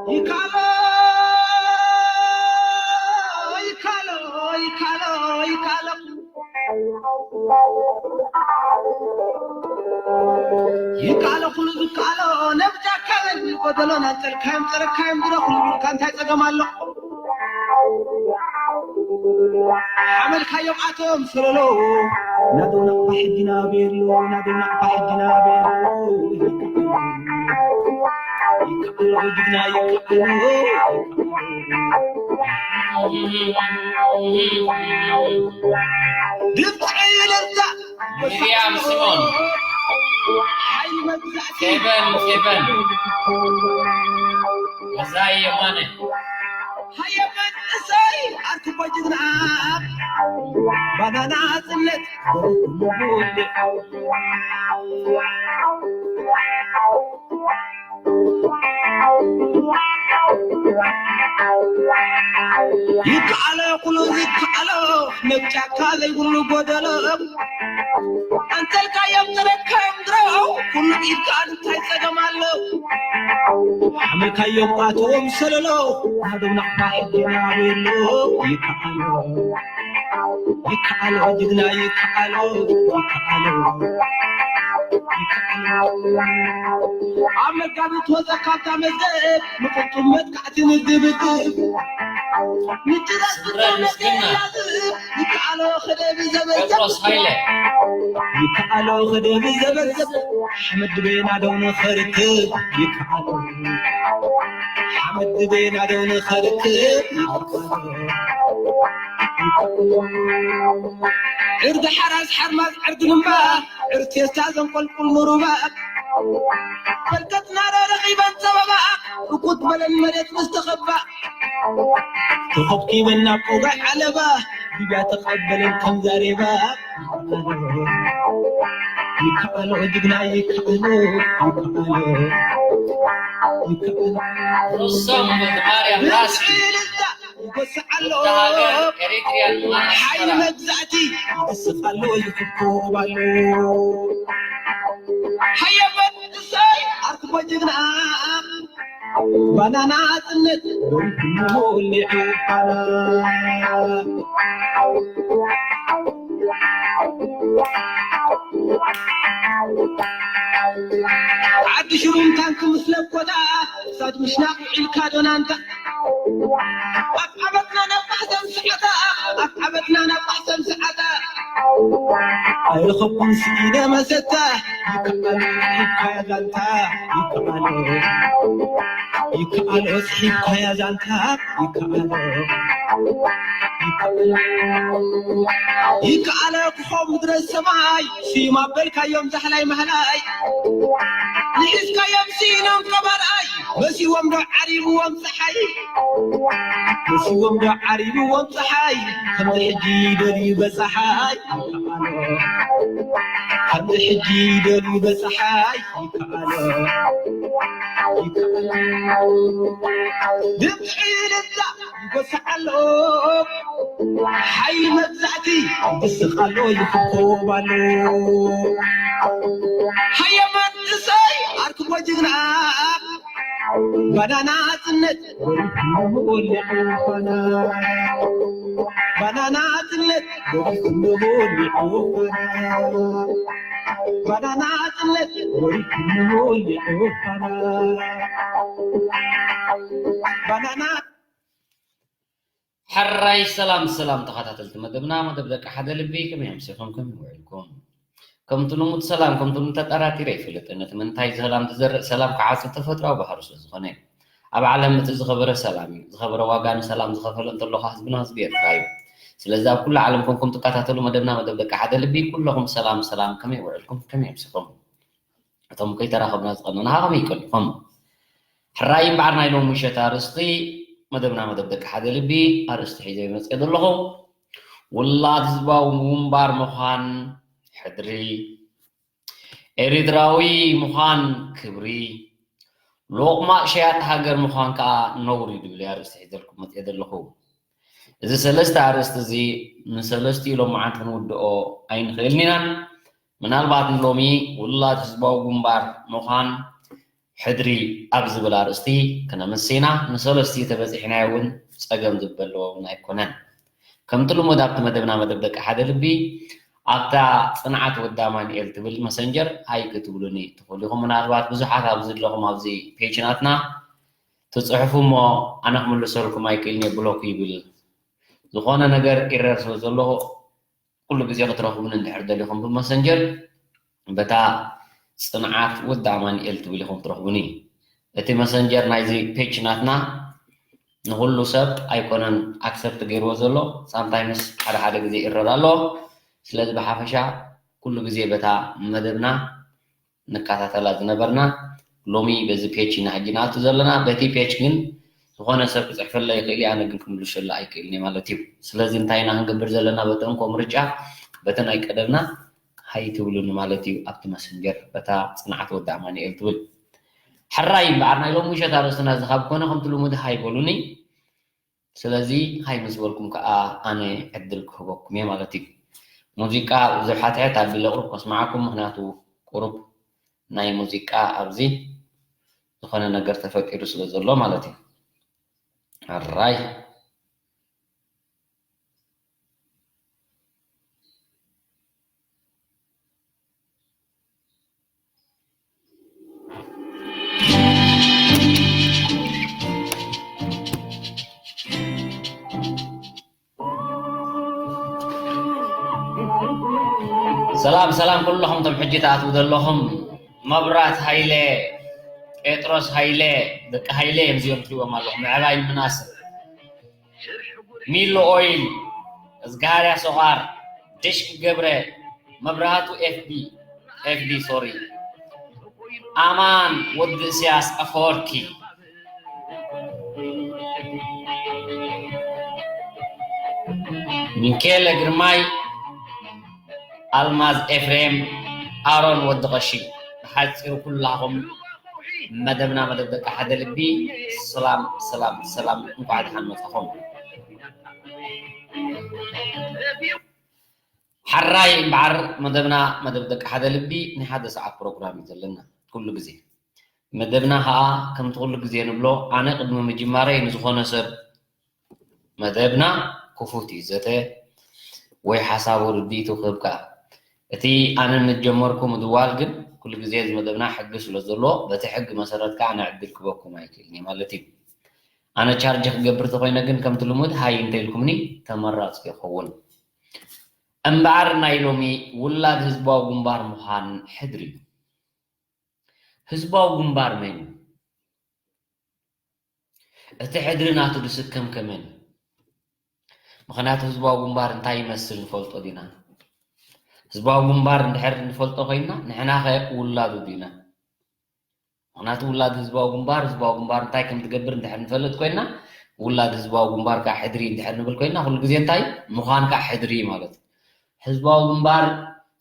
ይካሎ ይካሎ ይካሎ ይካሎ ይካሎ ኩሉ ዝካሎ ነብጃካለን ጎደሎን ኣንጸልካዮም ጸረካዮም ድረኹሉ ቢልካ እንታይ ጸገም ኣሎ? ሓመልካዮም ኣቶም ሰለሎ ናደው ናቕፋ ሕጂ ናበየሎ ናደው ናቕፋ ሕጂ ናበየሎ ይካሎ ጅግና ይካሎ ድምፂ ዕልልታ ሚሪያም ስሞን ሓይሊ መግዛእቲ ፌበን ፌበን መዛይ የማነ ሃየ መንእሰይ ኣርክቦ ጅግና ባናና ጽነት ይከኣሎ ኩሉ ይከኣሎ ነብ ጫካ ዘይብሉ ጎደሎ ኣንተልካዮም ተረካዮም ድረው ኩሉ ኢድካ እንታይ ጸገም ኣሎ ሓመልካዮም ኣቶም ሰለሎ ኣደው ናቕፋ ሕጂ ናበሎ ይከኣሎ ይከኣሎ ጅግና ይከኣሎ ይከኣሎ ይከኣሎ ኣብ መጋቢት ወፀ ካብታ መዝገብ ንቅልጡም መጥቃዕቲ ንድብድብ ንጭረስ ስምረት ምስግና ይከኣሎ ክደብ ዘበዘብ ጴጥሮስ ሃይለ ይከኣሎ ክደብ ዘበዘብ ሓመድ ድቤና ደው ንኸርክብ ይከኣሎ ሓመድ ድቤና ደው ንኸርክብ ይከኣሎ ዕርዲ ሓራስ ሓርማዝ ዕርዲ ንምባ ዕርቴስታ ዘንቆልቁል ንሩባ በርከትና ረኺበን ጸበባ ርኩት በለን መሬት ምስ ተኸባ ተኸብኪበን ናብ ቆጋይ ዓለባ ሊብያ ተቐበለን ከም ዛሬባ ይከኣሎ ጅግና ይከኣሎ ይከኣሎ ይከኣሎ ሮሶም ወልደማርያም ራሲ ይጎስዓሎ ወዲ ሃገር ኤሪትሪያን ሓይሊ ማንሰራ መግዛእቲ ይስቕ ኣሎ ይፍኮብ ኣሎ ሃየ መንእሰይ ኣርክቦ ጅግና ባናና ጽነት ሞሊዑ ፋና ዓዲ ሽሩም ታንክ ምስ ለኮታ ክሳድ ምሽናቕ ውዒልካ ዶናንታ ኣብ ዓመትና ናብ ማሕሰን ሰዓታ ኣብ ዓመትና ናብ ማሕሰን ሰዓታ ኣይረኸብኩን ስኢነ መሰታ ይከኣሎ ይካያ ዛንታ ይከኣሎ ይከኣሎ ስሒብካያ ዛንታ ይከኣሎ ይከኣሎ ክኾም ምድረ ሰማይ ስዩም ኣበልካዮም ዛሕላይ ማህላይ ንሒዝካዮም ስኢኖም ቀባርኣይ መሲዎም ዶ ዓሪብዎም ፀሓይ መሲዎም ዶ ዓሪብዎም ፀሓይ ከምዚ ሕጂ ደልዩ በፀሓይ ይከኣሎ ከምዚ ሕጂ ደልዩ በፀሓይ ይከኣሎ ይከኣሎ ድምፂ ልዛ ይጎስዕ ኣሎ ሓይሊ መግዛእቲ ይስቕ ኣሎ ይፍኮብ ኣሎ ሃየ መንእሰይ ኣርክቦ ጅግና ባናና ጽነት ወሊዑ ፋና ባናና ጽነት ወሊዑ ፋና ባናና ጽነት ወሊዑ ፋና ባናና ሕራይ ሰላም ሰላም ተኸታተልቲ መደብና መደብ ደቂ ሓደ ልቢ ከመይ ኣምሲኹም ከመይ ውዕልኩም ከምቲ ልሙድ ሰላም ከምቲ ልሙድ ተጠራጢረ ኣይፈልጥን እቲ ምንታይ ሰላም ዝዘርእ ሰላም ክዓጽድ ተፈጥራዊ ባህሩ ስለ ዝኾነ ኣብ ዓለም እቲ ዝኸበረ ሰላም እዩ ዝኸበረ ዋጋ ንሰላም ዝኸፈለ እንተሎ ከኣ ህዝብና ህዝቢ ኤርትራ እዩ ስለዚ ኣብ ኩሉ ዓለም ኮንኩም ትከታተሉ መደብና መደብ ደቂ ሓደ ልቢ ኩለኹም ሰላም ሰላም ከመይ ውዕልኩም ከመይ ኣምሲኹም እቶም ከይተራኸብና ዝቐነና ከመይ ይቀልኹም ሕራይ እምበዓር ናይ ሎም ምሸት ኣርእስቲ መደብና መደብ ደቂ ሓደ ልቢ ኣርእስቲ ሒዘ ይመፅእ ዘለኹ ውላድ ህዝባዊ ምንባር ምዃን ሕድሪ ኤሪትራዊ ምዃን ክብሪ ሎቕማቕ ሸያጢ ሃገር ምዃን ከዓ ነውሪ ድብል ኣርእስቲ ሒዘልኩም መፅእ ዘለኹ እዚ ሰለስተ ኣርእስቲ እዚ ንሰለስቲኡ ሎም መዓልቲ ክንውድኦ ኣይንኽእልን ኢና ምናልባት ንሎሚ ውላድ ህዝባዊ ግንባር ምዃን ሕድሪ ኣብ ዝብል ኣርእስቲ ክነምስ ኢና። ንሰለስቲኡ ተበጺሕናዮ እውን ጸገም ዝበለዎ እውን ኣይኮነን። ከምቲ ልሙድ ኣብቲ መደብና መደብ ደቂ ሓደ ልቢ ኣብታ ጽንዓት ወዲ ኣማኑኤል ትብል መሰንጀር ሃይ ክትብሉኒ ትኽእሉ ኢኹም። ምናልባት ብዙሓት ኣብዚ ዘለኹም ኣብዚ ፔጅ ናትና ትጽሕፉ እሞ ኣነ ክምልሰልኩም ኣይክእልን እየ ብሎክ ይብል። ዝኾነ ነገር ኢረር ስለ ዘሎ ኩሉ ግዜ ክትረኽቡኒ እንድሕር ደሊኹም ብመሰንጀር በታ ጽንዓት ወዲ ኣማኑኤል ትብል ኢኹም ትረኽቡኒ። እቲ መሰንጀር ናይዚ ፔጅ ናትና ንኹሉ ሰብ ኣይኮነን ኣክሰፕት ገይርዎ ዘሎ። ሳምታይምስ ሓደ ሓደ ግዜ ኢረር ኣሎ። ስለዚ ብሓፈሻ ኩሉ ግዜ በታ መደብና ንከታተላ ዝነበርና ሎሚ በዚ ፔጅ ኢና ሕጂ ንኣቱ ዘለና። በቲ ፔጅ ግን ዝኾነ ሰብ ክፅሕፈለይ ይኽእል እዩ፣ ኣነ ግን ክምልሸሉ ኣይክእልን እየ ማለት እዩ። ስለዚ እንታይ ኢና ክንገብር ዘለና? በቲ እንኮ ምርጫ በቲ ናይ ቀደምና ሃይ ትብሉኒ ማለት እዩ። ኣብቲ መሰንጀር በታ ፅንዓት ወዲ ኣማኑኤል ትብል ሕራይ እምበኣር ናይ ሎሚ ምሸት ኣርእስትና እዚ ካብ ኮነ ከምቲ ልሙድ ሃይ በሉኒ። ስለዚ ሃይ ምስ በልኩም ከዓ ኣነ ዕድል ክህበኩም እየ ማለት እዩ። ሙዚቃ ብዙሕ ሕትሕት ኣቢለ ቁሩብ ከስምዓኩም፣ ምክንያቱ ቁሩብ ናይ ሙዚቃ ኣብዚ ዝኾነ ነገር ተፈጢሩ ስለ ዘሎ ማለት እዩ። ሕራይ ሰላም ሰላም ኩልኹም ቶም ሕጂ ትኣትዉ ዘለኹም፣ መብራት ሃይለ፣ ጴጥሮስ ሃይለ፣ ደቂ ሃይለ እዮም እዚኦም ትሪእዎም ኣለኹም። ምዕባይ ምናስር፣ ሚሎ ኦይል፣ እዝጋርያ ሶቓር፣ ድሽክ ገብረ፣ መብራህቱ ኤፍቢ፣ ኤፍቢ ሶሪ፣ ኣማን ወዲ እስያስ ኣፈወርቂ፣ ሚካኤለ ግርማይ፣ ኣልማዝ ኤፍሬም፣ ኣሮን ወዲ ቐሺ። ብሓፂሩ ኩላኹም መደብና መደብ ደቂ ሓደ ልቢ ሰላም ሰላም ሰላም፣ እንኳዕ ደሓን መፃኹም። ሓራይ እምበዓር መደብና መደብ ደቂ ሓደ ልቢ ናይ ሓደ ሰዓት ፕሮግራም እዩ ዘለና። ኩሉ ግዜ መደብና ከዓ ከምቲ ኩሉ ግዜ ንብሎ፣ ኣነ ቅድሚ ምጅማረይ ንዝኾነ ሰብ መደብና ክፉት እዩ። ዘተ ወይ ሓሳቡ ርድኢቱ ክህብ ከዓ፣ እቲ ኣነ ንጀመርኩ ምድዋል ግን ኩሉ ግዜ እዚ መደብና ሕጊ ስለ ዘለዎ በቲ ሕጊ መሰረት ከዓ ኣነ ዕድል ክበኩም ኣይክእልን እየ ማለት እዩ። ኣነ ቻርጅ ክገብር ተኮይነ ግን ከምቲ ልሙድ ሃይ እንተኢልኩምኒ ተመራፂ ይኸውን። እምበኣር ናይ ሎሚ ውላድ ህዝባዊ ግንባር ምዃን ሕድሪ እዩ። ህዝባዊ ግንባር መን እዩ? እቲ ሕድሪ ናቱ ዝስከም ከመን እዩ? ምኽንያቱ ህዝባዊ ግንባር እንታይ ይመስል ንፈልጦ ዲና? ህዝባዊ ግንባር እንድሕር ንፈልጦ ኮይና ንሕናኸ ውላዱ ዲና? ምኽንያቱ ውላድ ህዝባዊ ግንባር ህዝባዊ ግንባር እንታይ ከም ትገብር እንድሕር ንፈልጥ ኮይና ውላድ ህዝባዊ ግንባር ከዓ ሕድሪ እንድሕር ንብል ኮይና ኩሉ ግዜ እንታይ ምዃን ከዓ ሕድሪ ማለት እዩ። ህዝባዊ ግንባር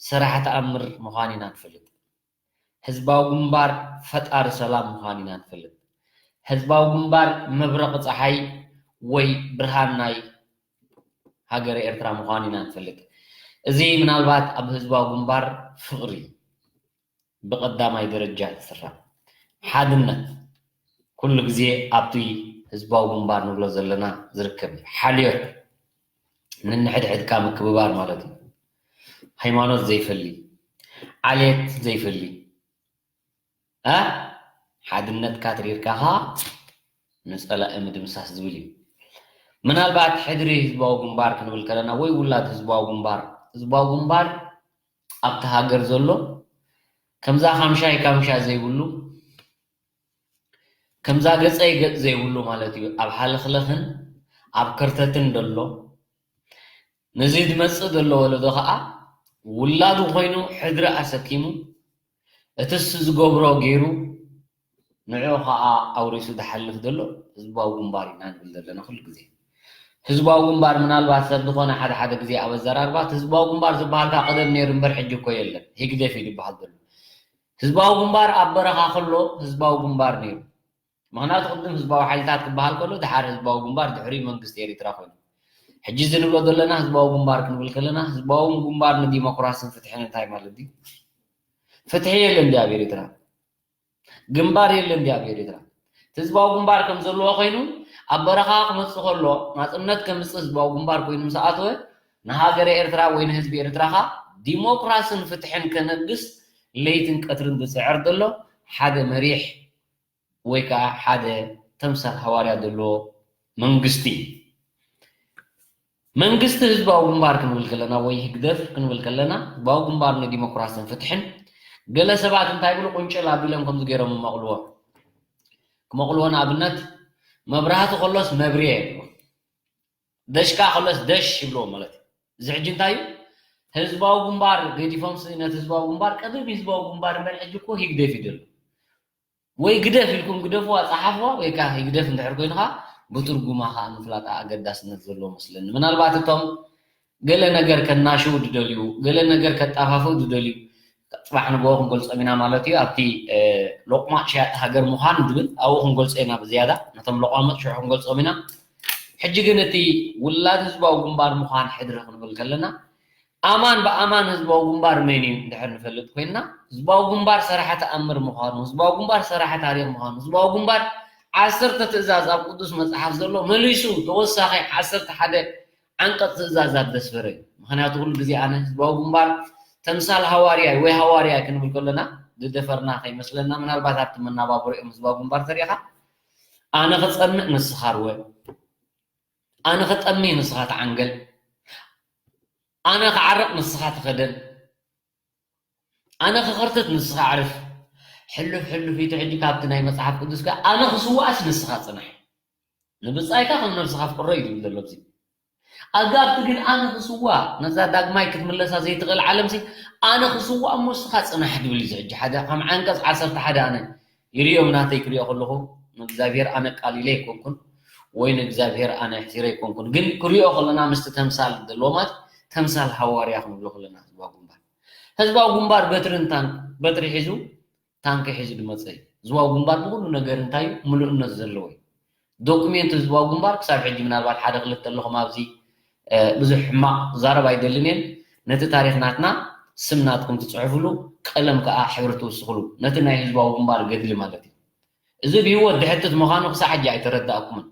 ሰራሕ ተኣምር ምዃን ኢና ንፈልጥ። ህዝባዊ ግንባር ፈጣሪ ሰላም ምዃን ኢና ንፈልጥ። ህዝባዊ ግንባር መብረቕ ፀሓይ ወይ ብርሃን ናይ ሃገረ ኤርትራ ምዃን ኢና ንፈልጥ። እዚ ምናልባት ኣብ ህዝባዊ ግንባር ፍቕሪ ብቐዳማይ ደረጃ ዝስራዕ ሓድነት ኩሉ ግዜ ኣብቲ ህዝባዊ ግንባር ንብሎ ዘለና ዝርከብ እዩ። ሓልዮት ንንሕድሕድካ ምክብባር ማለት እዩ። ሃይማኖት ዘይፈሊ፣ ዓሌት ዘይፈሊ፣ እ ሓድነትካ ትሪርካ ኸዓ ንፀላኢ ምድምሳስ ዝብል እዩ። ምናልባት ሕድሪ ህዝባዊ ግንባር ክንብል ከለና ወይ ውላድ ህዝባዊ ግንባር፣ ህዝባዊ ግንባር ኣብቲ ሃገር ዘሎ ከምዛ ካምሻይ ካምሻ ዘይብሉ ከምዛ ገፀይ ገፅ ዘይብሉ ማለት እዩ። ኣብ ሓለኽለኽን ኣብ ከርተትን ደሎ ነዚ ዝመፅእ ዘሎ ወለዶ ከዓ ውላዱ ኮይኑ ሕድሪ ኣሰኪሙ እቲ እሱ ዝገብሮ ገይሩ ንዕኡ ከዓ ኣውሪሱ ዝሓልፍ ዘሎ ህዝባዊ ግንባር ኢና ንብል ዘለና ኩሉ ግዜ። ህዝባዊ ግንባር ምናልባት ሰብ ዝኾነ ሓደ ሓደ ግዜ ኣብ ኣዘራርባ እቲ ህዝባዊ ግንባር ዝበሃል ከዓ ቀደም ነይሩ እምበር ሕጂ እኮ የለን፣ ህግደፍ እዩ ዝበሃል ዘሎ። ህዝባዊ ግንባር ኣብ በረኻ ከሎ ህዝባዊ ግንባር ነይሩ። ምኽንያቱ ቅድም ህዝባዊ ሓይልታት ክበሃል ከሎ ድሓር ህዝባዊ ግንባር ድሕሪ መንግስቲ ኤሪትራ ኮይኑ። ሕጂ እዚ ንብሎ ዘለና ህዝባዊ ግንባር ክንብል ከለና ህዝባዊ ግንባር ንዲሞክራስን ፍትሕን እንታይ ማለት ድዩ? ፍትሒ የለን ድዩ ኣብ ኤሪትራ? ግንባር የለን ድዩ ኣብ ኤርትራ? ህዝባዊ ግንባር ከም ዘለዎ ኮይኑ ኣብ በረኻ ክመጽእ ከሎ ናጽነት ከምጽእ ህዝባዊ ግንባር ኮይኑ ምስ ኣተወ ንሃገረ ኤርትራ ወይ ንህዝቢ ኤርትራ ኸኣ ዲሞክራስን ፍትሕን ከነግስ ለይትን ቀትርን ዝጽዕር ዘሎ ሓደ መሪሕ ወይ ከዓ ሓደ ተምሳል ሃዋርያ ዘለዎ መንግስቲ እዩ። መንግስቲ ህዝባዊ ግንባር ክንብል ከለና ወይ ህግደፍ ክንብል ከለና ህዝባዊ ግንባር ንዲሞክራስን ፍትሕን ገለ ሰባት እንታይ ብሉ ቁንጭል ኣቢሎም ከምዚ ገይሮም ይመቕልዎ። ክመቕልዎ ንኣብነት መብራህቲ ከሎስ መብርየ ይብሉ። ደሽካ ከሎስ ደሽ ይብልዎ ማለት እዩ። እዚ ሕጂ እንታይ እዩ? ህዝባዊ ግንባር ገዲፎም ነቲ ህዝባዊ ግንባር ቀደም ህዝባዊ ግንባር እምበር ሕጂ እኮ ህግደፍ ይደሉ። ወይ ግደፍ ኢልኩም ግደፍዋ፣ ጸሓፍዋ፣ ወይ ከኣ ህግደፍ እንድሕር ኮይንኻ ብትርጉማ ከኣ ምፍላጥ ኣገዳስነት ዘለዎ መስለኒ። ምናልባት እቶም ገለ ነገር ከናሽው ዝደልዩ፣ ገለ ነገር ከጣፋፍኡ ዝደልዩ፣ ጽባሕ ንግሆ ክንገልጾም ኢና ማለት እዩ። ኣብቲ፣ እ፣ ሎቕማጥ ሸያጢ ሃገር ምዃን ዝብል ኣብኡ ክንገልጾ ኢና ብዝያዳ። ነቶም ሎቋምጥ ሽዑ ክንገልጾም ኢና። ሕጂ ግን እቲ ውላድ ህዝባዊ ግንባር ምዃን ሕድሪ ክንብል ከለና፣ ኣማን ብኣማን ህዝባዊ ግንባር መን እዩ እንድሕር ንፈልጥ ኮይንና፣ ህዝባዊ ግንባር ሰራሒ ተኣምር ምዃኑ፣ ህዝባዊ ግንባር ሰራሒ ታሪኽ ምዃኑ፣ ህዝባዊ ግንባር ዓሰርተ ትእዛዝ ኣብ ቅዱስ መጽሓፍ ዘሎ መሊሱ ተወሳኺ ዓሰርተ ሓደ ዓንቀጽ ትእዛዛት ዘስፈረ እዩ። ምኽንያቱ ኩሉ ግዜ ኣነ ህዝባዊ ግንባር ተምሳል ሃዋርያ ወይ ሃዋርያ ክንብል ከለና ዝደፈርና ከይመስለና፣ ምናልባት ኣብቲ መናባብሮኦም ህዝባዊ ግንባር ተሪኻ ኣነ ክጸምእ ንስኻ ርወ፣ ኣነ ክጠሚ ንስኻ ተዓንገል፣ ኣነ ክዓርቕ ንስኻ ተኸደን፣ ኣነ ክኸርትት ንስኻ ኣዕርፍ። ሕሉፍ ሕሉፍ ኢቱ ሕጂ ካብቲ ናይ መጽሓፍ ቅዱስካ ኣነ ክስዋእስ ንስኻ ጽናሕ። ንብጻይካ ከም ነብስኻ ፍቅሮ እዩ ዝብል ዘሎ ኣብዚ። ኣጋብቲ ግን ኣነ ክስዋእ፣ ነዛ ዳግማይ ክትምለሳ ዘይትኽእል ዓለምሲ ኣነ ክስዋእ እሞ ንስኻ ጽናሕ ዝብል እዩ። እዚ ሕጂ ሓደ ከም ዓንቀጽ ዓሰርተ ሓደ ኣነ ይርእዮም ናተይ ክርእዮ ከለኹ ንእግዚኣብሔር ኣነ ቃሊለ ኣይኮንኩን ወይ ንእግዚኣብሔር ኣነ ኣሕሲረ ኣይኮንኩን። ግን ክርእዮ ከለና ምስቲ ተምሳል ዘለዎማት ተምሳል ሃዋርያ ክንብሎ ከለና ህዝባዊ ግንባር። ህዝባዊ ግንባር በትርን ታንክ፣ በትሪ ሒዙ ታንኪ ሒዙ ዝመጸ እዩ። ህዝባዊ ግንባር ብኹሉ ነገር እንታይ እዩ? ምሉእነት ዘለዎ እዩ። ዶኩሜንት ህዝባዊ ግንባር ክሳብ ሕጂ ምናልባት ሓደ ክልተ ኣለኹም ኣብዚ፣ እ፣ ብዙሕ ሕማቕ ክዛረብ ኣይደልን እየ። ነቲ ታሪኽ ናትና ስም ናትኩም ትጽሕፍሉ፣ ቀለም ከኣ ሕብሪ ትውስኽሉ። ነቲ ናይ ህዝባዊ ግንባር ገድሊ ማለት እዩ። እዚ ብህይወት ድሕትት ምዃኑ ክሳዕ ሕጂ ኣይተረዳእኩምን።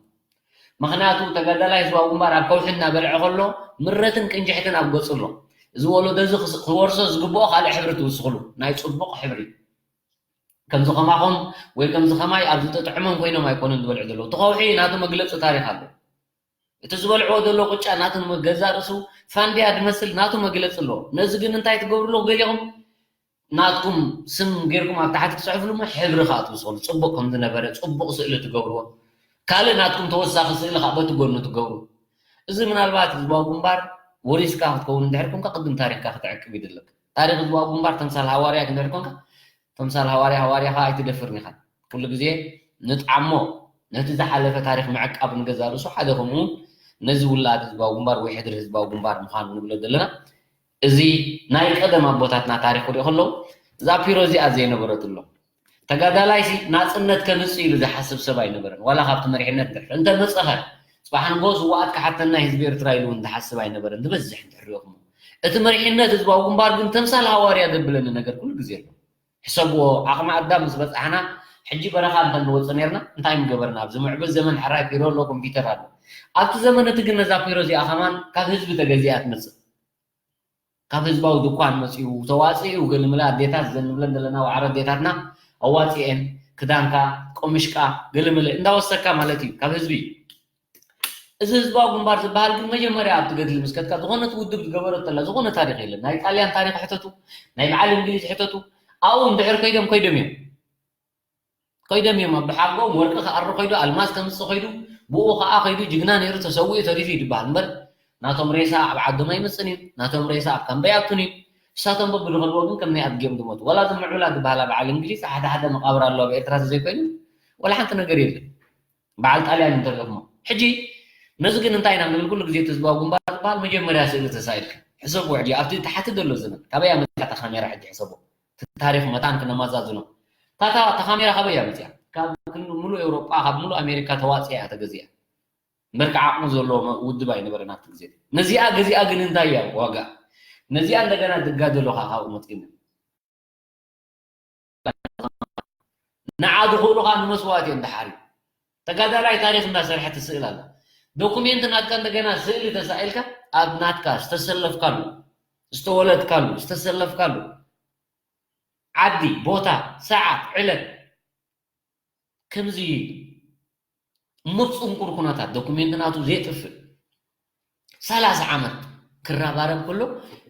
ምኽንያቱ ተጋዳላይ ህዝባዊ ግንባር ኣብ ከውሒ እናበልዐ ከሎ ምረትን ቅንጅሕትን ኣብ ገጹ ኣሎ። እዚ ወለዶ እዚ ክስ-፣ ክወርሶ ዝግብኦ ካልእ ሕብሪ ትውስኽሉ፣ ናይ ጽቡቕ ሕብሪ። ከምዚ ከማኹም ወይ ከምዚ ከማይ ኣብ ዝጠጥዕሞም ኮይኖም ኣይኮኑን ዝበልዑ ዘለዉ። እቲ ከውሒ ናቱ መግለጺ ታሪኽ ኣሎ። እቲ ዝበልዕዎ ዘሎ ቅጫ ናቱ ገዛእ ርእሱ ፋንድያ ዝመስል ናቱ መግለጺ ኣለዎ። ነዚ ግን እንታይ ትገብርሉ ገሊኹም? ናትኩም ስም ጌርኩም ኣብ ታሕቲ ትጽሕፍሉ እሞ ሕብሪ ከኣ ትውስኽሉ። ጽቡቕ ከም ዝነበረ ጽቡቕ ስእሊ ትገብርዎ። ካልእ ናትኩም ተወሳኺ ስእሊ ከኣ በቲ ጎኑ ትገብሩ። እዚ ምናልባት ህዝባዊ ግንባር ወሪስካ ክትከውን እንድሕር ኮንካ ቅድም ታሪኽካ ክትዕቅብ ይድለካ። ታሪኽ ህዝባዊ ግንባር ተምሳል ሃዋርያ እንድሕር ኮንካ ተምሳል ሃዋርያ ሃዋርያ ከኣ ኣይትደፍርን ኢኻ። ኩሉ ግዜ ንጥዓሞ ነቲ ዝሓለፈ ታሪኽ ምዕቃብ ንገዛእ ርእሱ ሓደ ከምኡ ነዚ ውላድ ህዝባዊ ግንባር ወይ ሕድሪ ህዝባዊ ግንባር ምዃኑ ንብሎ ዘለና። እዚ ናይ ቀደም ኣቦታትና ታሪኽ ክሪኦ ከለዉ እዛ ፒሮ እዚኣ ዘይነበረትሎም ተጋዳላይሲ ናጽነት ከምጽእ ኢሉ ዝሓስብ ሰብ ኣይነበረን። ዋላ ካብቲ መሪሕነት እንድሕር እንተመጸኸ ጽባሕ ንግሆ ስውኣት ክሓተና ህዝቢ ኤርትራ ኢሉ እውን ዝሓስብ ኣይነበረን። ዝበዝሕ እንድሕር ሪኦኹሞ እቲ መሪሕነት ህዝባዊ ግንባር ግን ተምሳል ሃዋርያ ዘብለኒ ነገር ኩሉ ግዜ ኣሎ። ሕሰብዎ፣ ዓቕሚ ኣዳም ምስ በጻሕና፣ ሕጂ በረኻ እንተ ንወጽእ ኔርና፣ እንታይ ምገበርና? ኣብዚ ምዕቡል ዘመን ሕራይ ፒሮ ኣሎ፣ ኮምፒተር ኣሎ። ኣብቲ ዘመን እቲ ግን ነዛ ፒሮ እዚኣ ከማን ካብ ህዝቢ ተገዚኣ ትመጽእ። ካብ ህዝባዊ ድኳን መጺኡ፣ ተዋጺኡ፣ ገለመለ ኣዴታት ዘን ንብለን ዘለና ዋዕሮ ኣዴታትና ኣዋጺኤን፣ ክዳንካ፣ ቆምሽካ፣ ገለመለ እንዳወሰካ ማለት እዩ፣ ካብ ህዝቢ። እዚ ህዝባዊ ግንባር ዝበሃል ግን መጀመርያ ኣብቲ ገድሊ ምስ ከድካ ዝኾነት ውድብ ዝገበረቶ ኣላ፣ ዝኾነ ታሪኽ የለን። ናይ ጣልያን ታሪኽ ሕተቱ፣ ናይ በዓል እንግሊዝ ሕተቱ። ኣብኡ እንድሕር ከይዶም፣ ከይዶም እዮም። ከይዶም እዮም። ኣብ ሓጎም ወርቂ ክኣሪ ከይዱ፣ ኣልማዝ ከምጽእ ከይዱ፣ ብኡ ከኣ ከይዱ ጅግና ነይሩ ተሰዊኡ ተሪፉ እዩ ዝበሃል እምበር፣ ናቶም ሬሳ ኣብ ዓዶም ኣይመጽእን እዩ። ናቶም ሬሳ ኣብ ካምባ ኣይኣቱን እዩ። ንሳቶም በብዝኸድዎ ግን ከም ናይ ኣድጊኦም ዝሞቱ። ዋላ እዞም ምዕቡላት ዝበሃላ በዓል እንግሊዝ ሓደ ሓደ መቓብር ኣለዋ ኣብ ኤርትራ ተዘይኮይኑ፣ ዋላ ሓንቲ ነገር የለን። በዓል ጣልያን እንተሪኦሞ። ሕጂ ነዚ ግን እንታይ ኢና ንብል? ኩሉ ግዜ እቲ ህዝባዊ ግንባር ዝበሃል መጀመርያ ስእሊ ተሳኢልካ። ሕሰብዎ ሕጂ ኣብቲ ታሕቲ ዘሎ ዘመን ካበይ ኣመጺኣ እታ ካሜራ ሕጂ ሕሰብዎ። እቲ ታሪኽ መታን ክነመዛዝኖ። እታ፣ እታ፣ እታ ካሜራ ካበይ እያ መጺኣ? ካብ ክንዲ ሙሉእ ኤውሮጳ፣ ካብ ሙሉእ ኣሜሪካ ተዋጺኣ እያ ተገዚኣ። እምበርካ ዓቕሚ ዘለዎ መ-፣ ውድብ ኣይነበረን ኣብቲ ግዜ። ነዚኣ ገዚኣ ግን እንታይ እያ ዋጋ? ነዚኣ እንደገና ዝጋደሉ ኸኣ ካብኡ መጺእና። ንዓ ዝኽእሉኻ ንመስዋእቲ እዮም ድሓር እዩ። ተጋዳላይ ታሪኽ እንዳሰርሐ ትስእል ኣላ። ዶኩሜንት ናትካ እንደገና ስእሊ ተሳኢልካ ኣብ ናትካ ዝተሰለፍካሉ፣ ዝተወለድካሉ፣ ዝተሰለፍካሉ ዓዲ፣ ቦታ፣ ሰዓት፣ ዕለት ከምዚ እሞ ብጽንቁር ኩነታት ዶኩሜንት ናቱ ዘየጥፍእ ሰላሳ ዓመት ክረባረብ ከሎ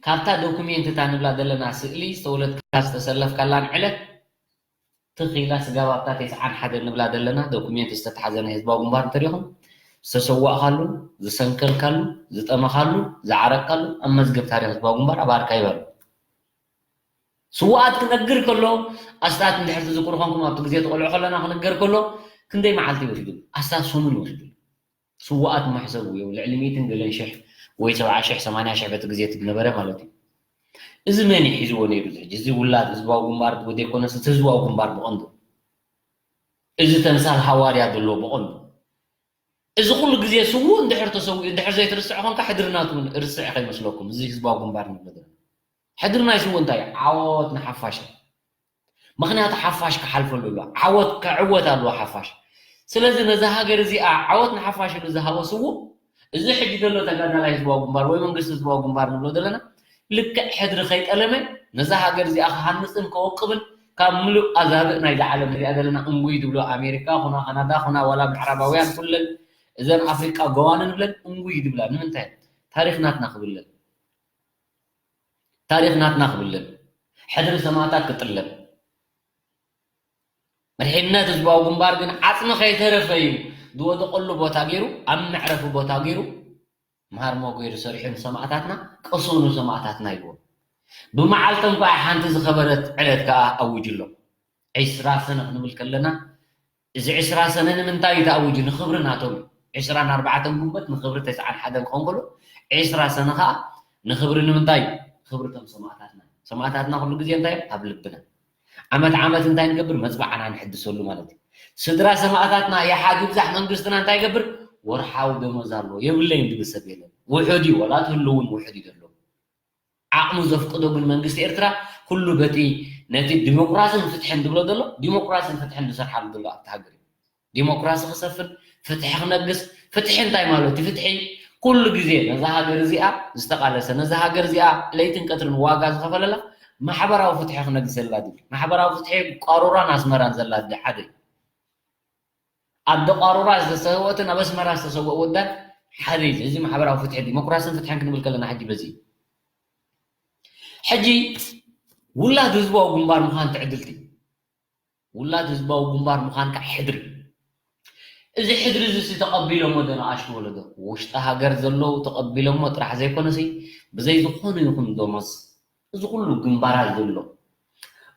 ካብታ ዶኩሜንት እታ ንብላ ዘለና ስእሊ ዝተወለድካ ዝተሰለፍካላን ዕለት ትኺላ ስጋብ ኣብታ ተስዓን ሓደን ንብላ ዘለና ዶኩሜንት ዝተትሓዘ ናይ ህዝባዊ ግንባር እንተሪኹም ዝተሰዋእካሉ፣ ዝሰንከልካሉ፣ ዝጠመኻሉ፣ ዝዓረቅካሉ ኣብ መዝገብ ታሪኽ ህዝባዊ ግንባር ኣብ ኣርካይቭ ኣሎ። ስዋኣት ክነግር ከሎ ኣስታት እንድሕር ትዝክሩ ኮንኩም ኣብቲ ግዜ ትቆልዑ ከለና ክነገር ከሎ ክንደይ መዓልቲ ይወስዱ? ኣስታት ሰሙን ይወስዱ። ስዋኣት መሕሰቡ እዮም ልዕሊ ሚእትን ገለን ሽሕ ወይ ሰብዓ ሽሕ ሰማንያ ሽሕ በቲ ግዜ እቲ ዝነበረ ማለት እዩ። እዚ መን እዩ ሒዝዎ ነይሩ? እዚ ሕጂ እዚ ውላድ ህዝባዊ ግንባር ዘይኮነስ እቲ ህዝባዊ ግንባር ብቐንዱ እዚ ተምሳል ሃዋርያ ዘለዎ ብቐንዱ እዚ ኩሉ ግዜ ስዉእ እንድሕር ተሰዊኡ እንድሕር ዘይትርስዕ ኮንካ ሕድሪ ናቱ እውን ርስዕ ከይመስለኩም እዚ ህዝባዊ ግንባር ንብሎ ዘለና። ሕድሪ ናይ ስዉእ እንታይ ዓወት ንሓፋሽ። ምክንያቱ ሓፋሽ ክሓልፈሉ ኣሎ ዓወት ክዕወት ኣለዎ ሓፋሽ። ስለዚ ነዛ ሃገር እዚኣ ዓወት ንሓፋሽ ኢሉ ዝሃቦ ስዉእ እዚ ሕጂ ዘሎ ተጋዳላይ ህዝባዊ ግንባር ወይ መንግስቲ ህዝባዊ ግንባር ንብሎ ዘለና ልክዕ ሕድሪ ከይጠለመ ነዛ ሃገር እዚኣ ክሃንፅን ከወቅብን ካብ ምሉእ ኣዛብእ ናይዛ ዓለም እዚኣ ዘለና እንጉይ ዝብሎ ኣሜሪካ ኹና ካናዳ ኹና ዋላ ምዕራባውያን ኩለን እዘን ኣፍሪቃ ገዋንን ብለን እንጉይ ዝብላ ንምንታይ ታሪክ ናትና ክብለል ታሪክ ናትና ክብለል ሕድሪ ሰማእታት ክጥለብ መድሕነት ህዝባዊ ግንባር ግን ዓፅሚ ከይተረፈ እዩ ዝወደቀሉ ቦታ ገይሩ ኣብ መዕረፊ ቦታ ገይሩ መሃርሞ ገይሩ ሰሪሑ ንሰማእታትና ቅሰኑ ሰማእታትና ይብሎ ብመዓልቶም ከዓ ሓንቲ ዝኸበረት ዕለት ከዓ ኣውጅሎም ዕስራ ሰነ ክንብል ከለና እዚ ዕስራ ሰነ ንምንታይ እዩ ተኣዊጁ ንክብሪ ናቶም እዩ ዕስራን ኣርባዕተን ጉንበት ንክብሪ ተስዓን ሓደን ክኸውን ከሎ ዕስራ ሰነ ከዓ ንክብሪ ንምንታይ ክብሪ ቶም ሰማእታትና ሰማእታትና ኩሉ ግዜ እንታይ ኣብ ልብና ዓመት ዓመት እንታይ ንገብር መፅባዕና ንሕድሰሉ ማለት እዩ ስድራ ሰማእታትና የሓ ይብዛሕ መንግስትና እንታይ ይገብር ወርሓዊ ደሞዝ ኣለዎ የብለይን ዝብል ሰብ የለን ውሑድ እዩ ወላ ትህልውን ውሑድ እዩ ዘሎ ዓቕሙ ዘፍቅዶ ግን መንግስቲ ኤርትራ ኩሉ በቲ ነቲ ዲሞክራስን ፍትሕን ዝብሎ ዘሎ ዲሞክራስን ፍትሕን ዝሰርሓሉ ዘሎ ኣብቲ ሃገር እዩ ዲሞክራሲ ክሰፍን ፍትሒ ክነግስ ፍትሒ እንታይ ማለት እዩ ፍትሒ ኩሉ ግዜ ነዛ ሃገር እዚኣ ዝተቃለሰ ነዛ ሃገር እዚኣ ለይትን ቀትርን ዋጋ ዝኸፈለላ ማሕበራዊ ፍትሒ ክነግሰላ ድብል ማሕበራዊ ፍትሒ ቋሩራን ኣስመራን ዘላ ሓደ እዩ ኣብ ደቋሩራ ዝተሰወትን ኣብ ኣስመራ ዝተሰወ ወዳት ሓደ እዩ እዚ ማሕበራዊ ፍትሒ ዲሞክራስን ፍትሕን ክንብል ከለና ሕጂ በዚ ሕጂ ውላድ ህዝባዊ ግንባር ምዃን ትዕድልቲ ውላድ ህዝባዊ ግንባር ምዃንካ ሕድሪ እዚ ሕድሪ እዚ ተቐቢሎሞ ዶ ንኣሽቱ ወለዶ ውሽጢ ሃገር ዘለዉ ተቐቢሎሞ ጥራሕ ዘይኮነሲ ብዘይ ዝኾነ ይኹን ደሞዝ እዚ ኩሉ ግንባራት ዘሎ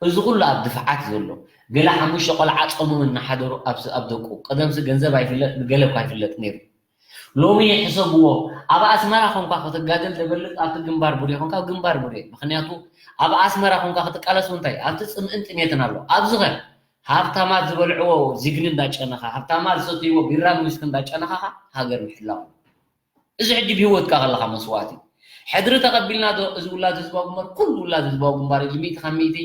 እዚ ኩሉ ኣብ ድፍዓት ዘሎ ገለ ሓሙሽተ ቆልዓ ጾሞም እናሓደሩ ኣብ ደቁ ቀደምሲ ገንዘብ ኣይፍለጥ ብገለ እኳ ኣይፍለጥ ነይሩ ሎሚ ሕሰብዎ ኣብ ኣስመራ ኮንካ ክትጋደል ዘበልጥ ኣብቲ ግንባር ቡሬ ኮንካ ግንባር ቡሬ ምክንያቱ ኣብ ኣስመራ ኮንካ ክትቃለስ እንታይ ኣብቲ ፅምእን ጥሜትን ኣሎ ኣብዚ ኸ ሃብታማት ዝበልዕዎ ዚግኒ እንዳጨነኻ ሃብታማት ዝሰትይዎ ቢራ ሚስክ እንዳጨነኻኻ ሃገር ምሕላው እዚ ሕጂ ብህይወትካ ከለኻ መስዋእቲ ሕድሪ ተቐቢልና ዶ እዚ ውላድ ህዝባዊ ግንባር ኩሉ ውላድ ህዝባዊ ግንባር ኢሉ ሚእቲ ካብ ሚእቲ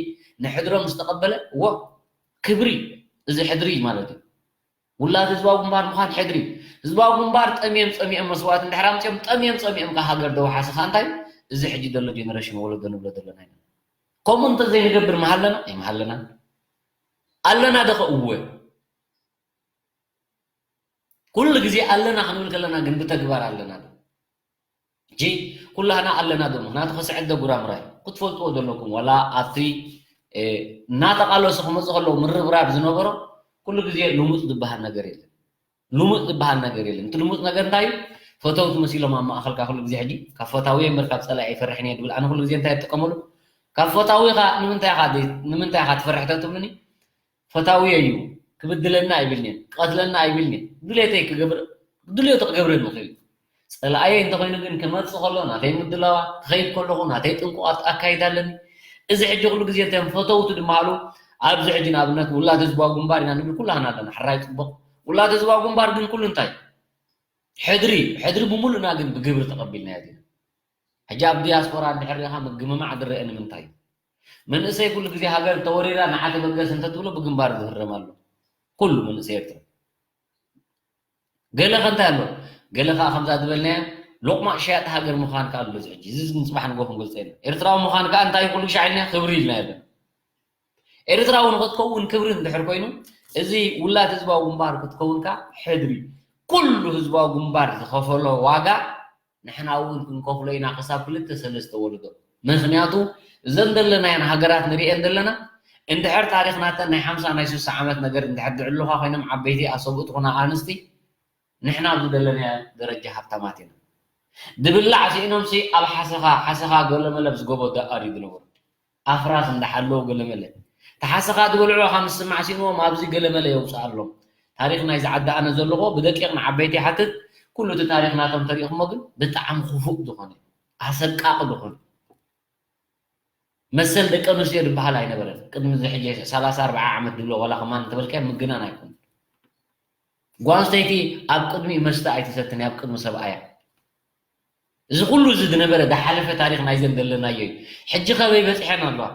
ንሕድሮም ዝተቐበለ እዎ ክብሪ እዚ ሕድሪ ማለት እዩ ውላድ ህዝባዊ ግንባር ምዃን ሕድሪ ህዝባዊ ግንባር ጠምዮም ጸሚኦም መስዋእቲ እንድሕር ኣምፅኦም ጠምዮም ጸሚኦም ካብ ሃገር ደውሓስኻ እንታይ እዚ ሕጂ ዘሎ ጀነሬሽን ወለዶ ንብሎ ዘለና ኢና ከምኡ እንተዘይንገብር መሃለና ኣይመሃለና ኣለና ደኸ እወ ኩሉ ግዜ ኣለና ክንብል ከለና ግን ብተግባር ኣለና ዶ? ሕጂ ኩላህና ኣለና ዶ? ምክንያቱ ክስዕድ ዶ ጉራምራ እዩ። ክትፈልጥዎ ዘለኩም ዋላ ኣብቲ እናተቃለሱ ክመፁ ከለዉ ምርብራብ ዝነበሮ ኩሉ ግዜ ልሙፅ ዝበሃል ነገር የለን። ልሙፅ ዝበሃል ነገር የለን። እቲ ልሙፅ ነገር እንታይ እዩ? ፈተውቲ መሲሎም ኣብ ማእከልካ ኩሉ ግዜ ሕጂ ካብ ፈታዊ እምበር ካብ ፀላኢ ኣይፈርሕን እየ ዝብል ኣነ ኩሉ ግዜ እንታይ እጥቀመሉ? ካብ ፈታዊኻ ንምንታይ ኢኻ ትፈርሕ ተትብሉኒ ፈታውየ እዩ ክብድለኒ ኣይብልንየ ክቀትለኒ ኣይብልንየ ድሌተይ ክገብር ድሌቱ ክገብረኒ ይኽእል እዩ ፀላእየ እንተኮይኑ ግን ክመፅእ ከሎ ናተይ ምድላዋ ክኸይድ ከለኹ ናተይ ጥንቁቃት ኣካይድ ኣለኒ እዚ ሕጂ ኩሉ ግዜ እቶም ፈተውቱ ድመሃሉ ኣብዚ ሕጂ ንኣብነት ውላድ ህዝባዊ ግንባር ኢና ንብል ኩላህና ኣለና ሕራይ ፅቡቅ ውላድ ህዝባዊ ግንባር ግን ኩሉ እንታይ ሕድሪ ሕድሪ ብምሉእና ግን ብግብሪ ተቐቢልናዮ ዲና ሕጂ ኣብ ዲያስፖራ እንድሕር ሪኢኻ ምግምማዕ ዝረአ ንምንታይ እዩ? መንእሰይ ኩሉ ግዜ ሃገር ተወሪራ ንዓ ተበገስ እንተትብሎ ብግንባር ዝህረም ኣሎ። ኩሉ መንእሰይ ኤርትራ። ገለ ከ እንታይ ኣሎ? ገለ ከዓ ከምዛ ዝበልናያ ሎቕማዕ ሸያጢ ሃገር ምዃን ከዓ ኣሎ። እዚ ሕጂ እዚ ንፅባሕ ንጎ ክንገልፀ ኢና። ኤርትራዊ ምዃን ከዓ እንታይ ኩሉ ሻዕ ኢልና ክብሪ ኢልና ያለን። ኤርትራዊ ንክትከውን ክብሪ እንድሕር ኮይኑ፣ እዚ ውላድ ህዝባዊ ግንባር ክትከውን ከዓ ሕድሪ። ኩሉ ህዝባዊ ግንባር ዝኸፈሎ ዋጋ ንሕና እውን ክንከፍሎ ኢና ክሳብ ክልተ ሰለስተ ወለዶ። ምክንያቱ እዘን ዘለናየን ሃገራት ንሪኤን ዘለና፣ እንድሕር ታሪክ ናተን ናይ ሓምሳ ናይ ስሳ ዓመት ነገር እንድሕር ድዕሉኻ ኮይኖም ዓበይቲ ኣሰብኡ ትኹና ኣንስቲ፣ ንሕና ኣብዚ ዘለናዮ ደረጃ ሃብታማት ኢና። ድብላዕ ስኢኖምሲ ኣብ ሓሰኻ ሓሰኻ ገለመለ ብዝጎቦ ደኣር እዩ ዝነበሩ። ኣፍራስ እንዳሓለዉ ገለመለ ተሓሰኻ ዝበልዑ ካብ ምስማዕ ስኢንዎም ኣብዚ ገለመለ የውፅኣሎም። ታሪክ ናይዚ ዓዲ ኣነ ዘለኹ ብደቂቕ ንዓበይቲ ይሓትት። ኩሉ እቲ ታሪክ ናቶም ተሪእኹሞ ግን ብጣዕሚ ክፉእ ዝኾነ ኣሰቃቂ ዝኾነ መሰል ደቂ ኣንስትዮ ዝበሃል ኣይነበረን። ቅድሚ እዚ ሕጂ ሰላሳ ኣርብዓ ዓመት ድብሎ ዋላ ከማን እንተበልካዮ ምግናን ኣይኮነን። ጓል ኣንስተይቲ ኣብ ቅድሚ መስተ ኣይትሰትን እያ፣ ኣብ ቅድሚ ሰብኣያ። እዚ ኩሉ እዚ ዝነበረ ዝሓለፈ ታሪክ ናይዘን ዘለናዮ እዩ። ሕጂ ከበይ በፂሐን ኣለዋ?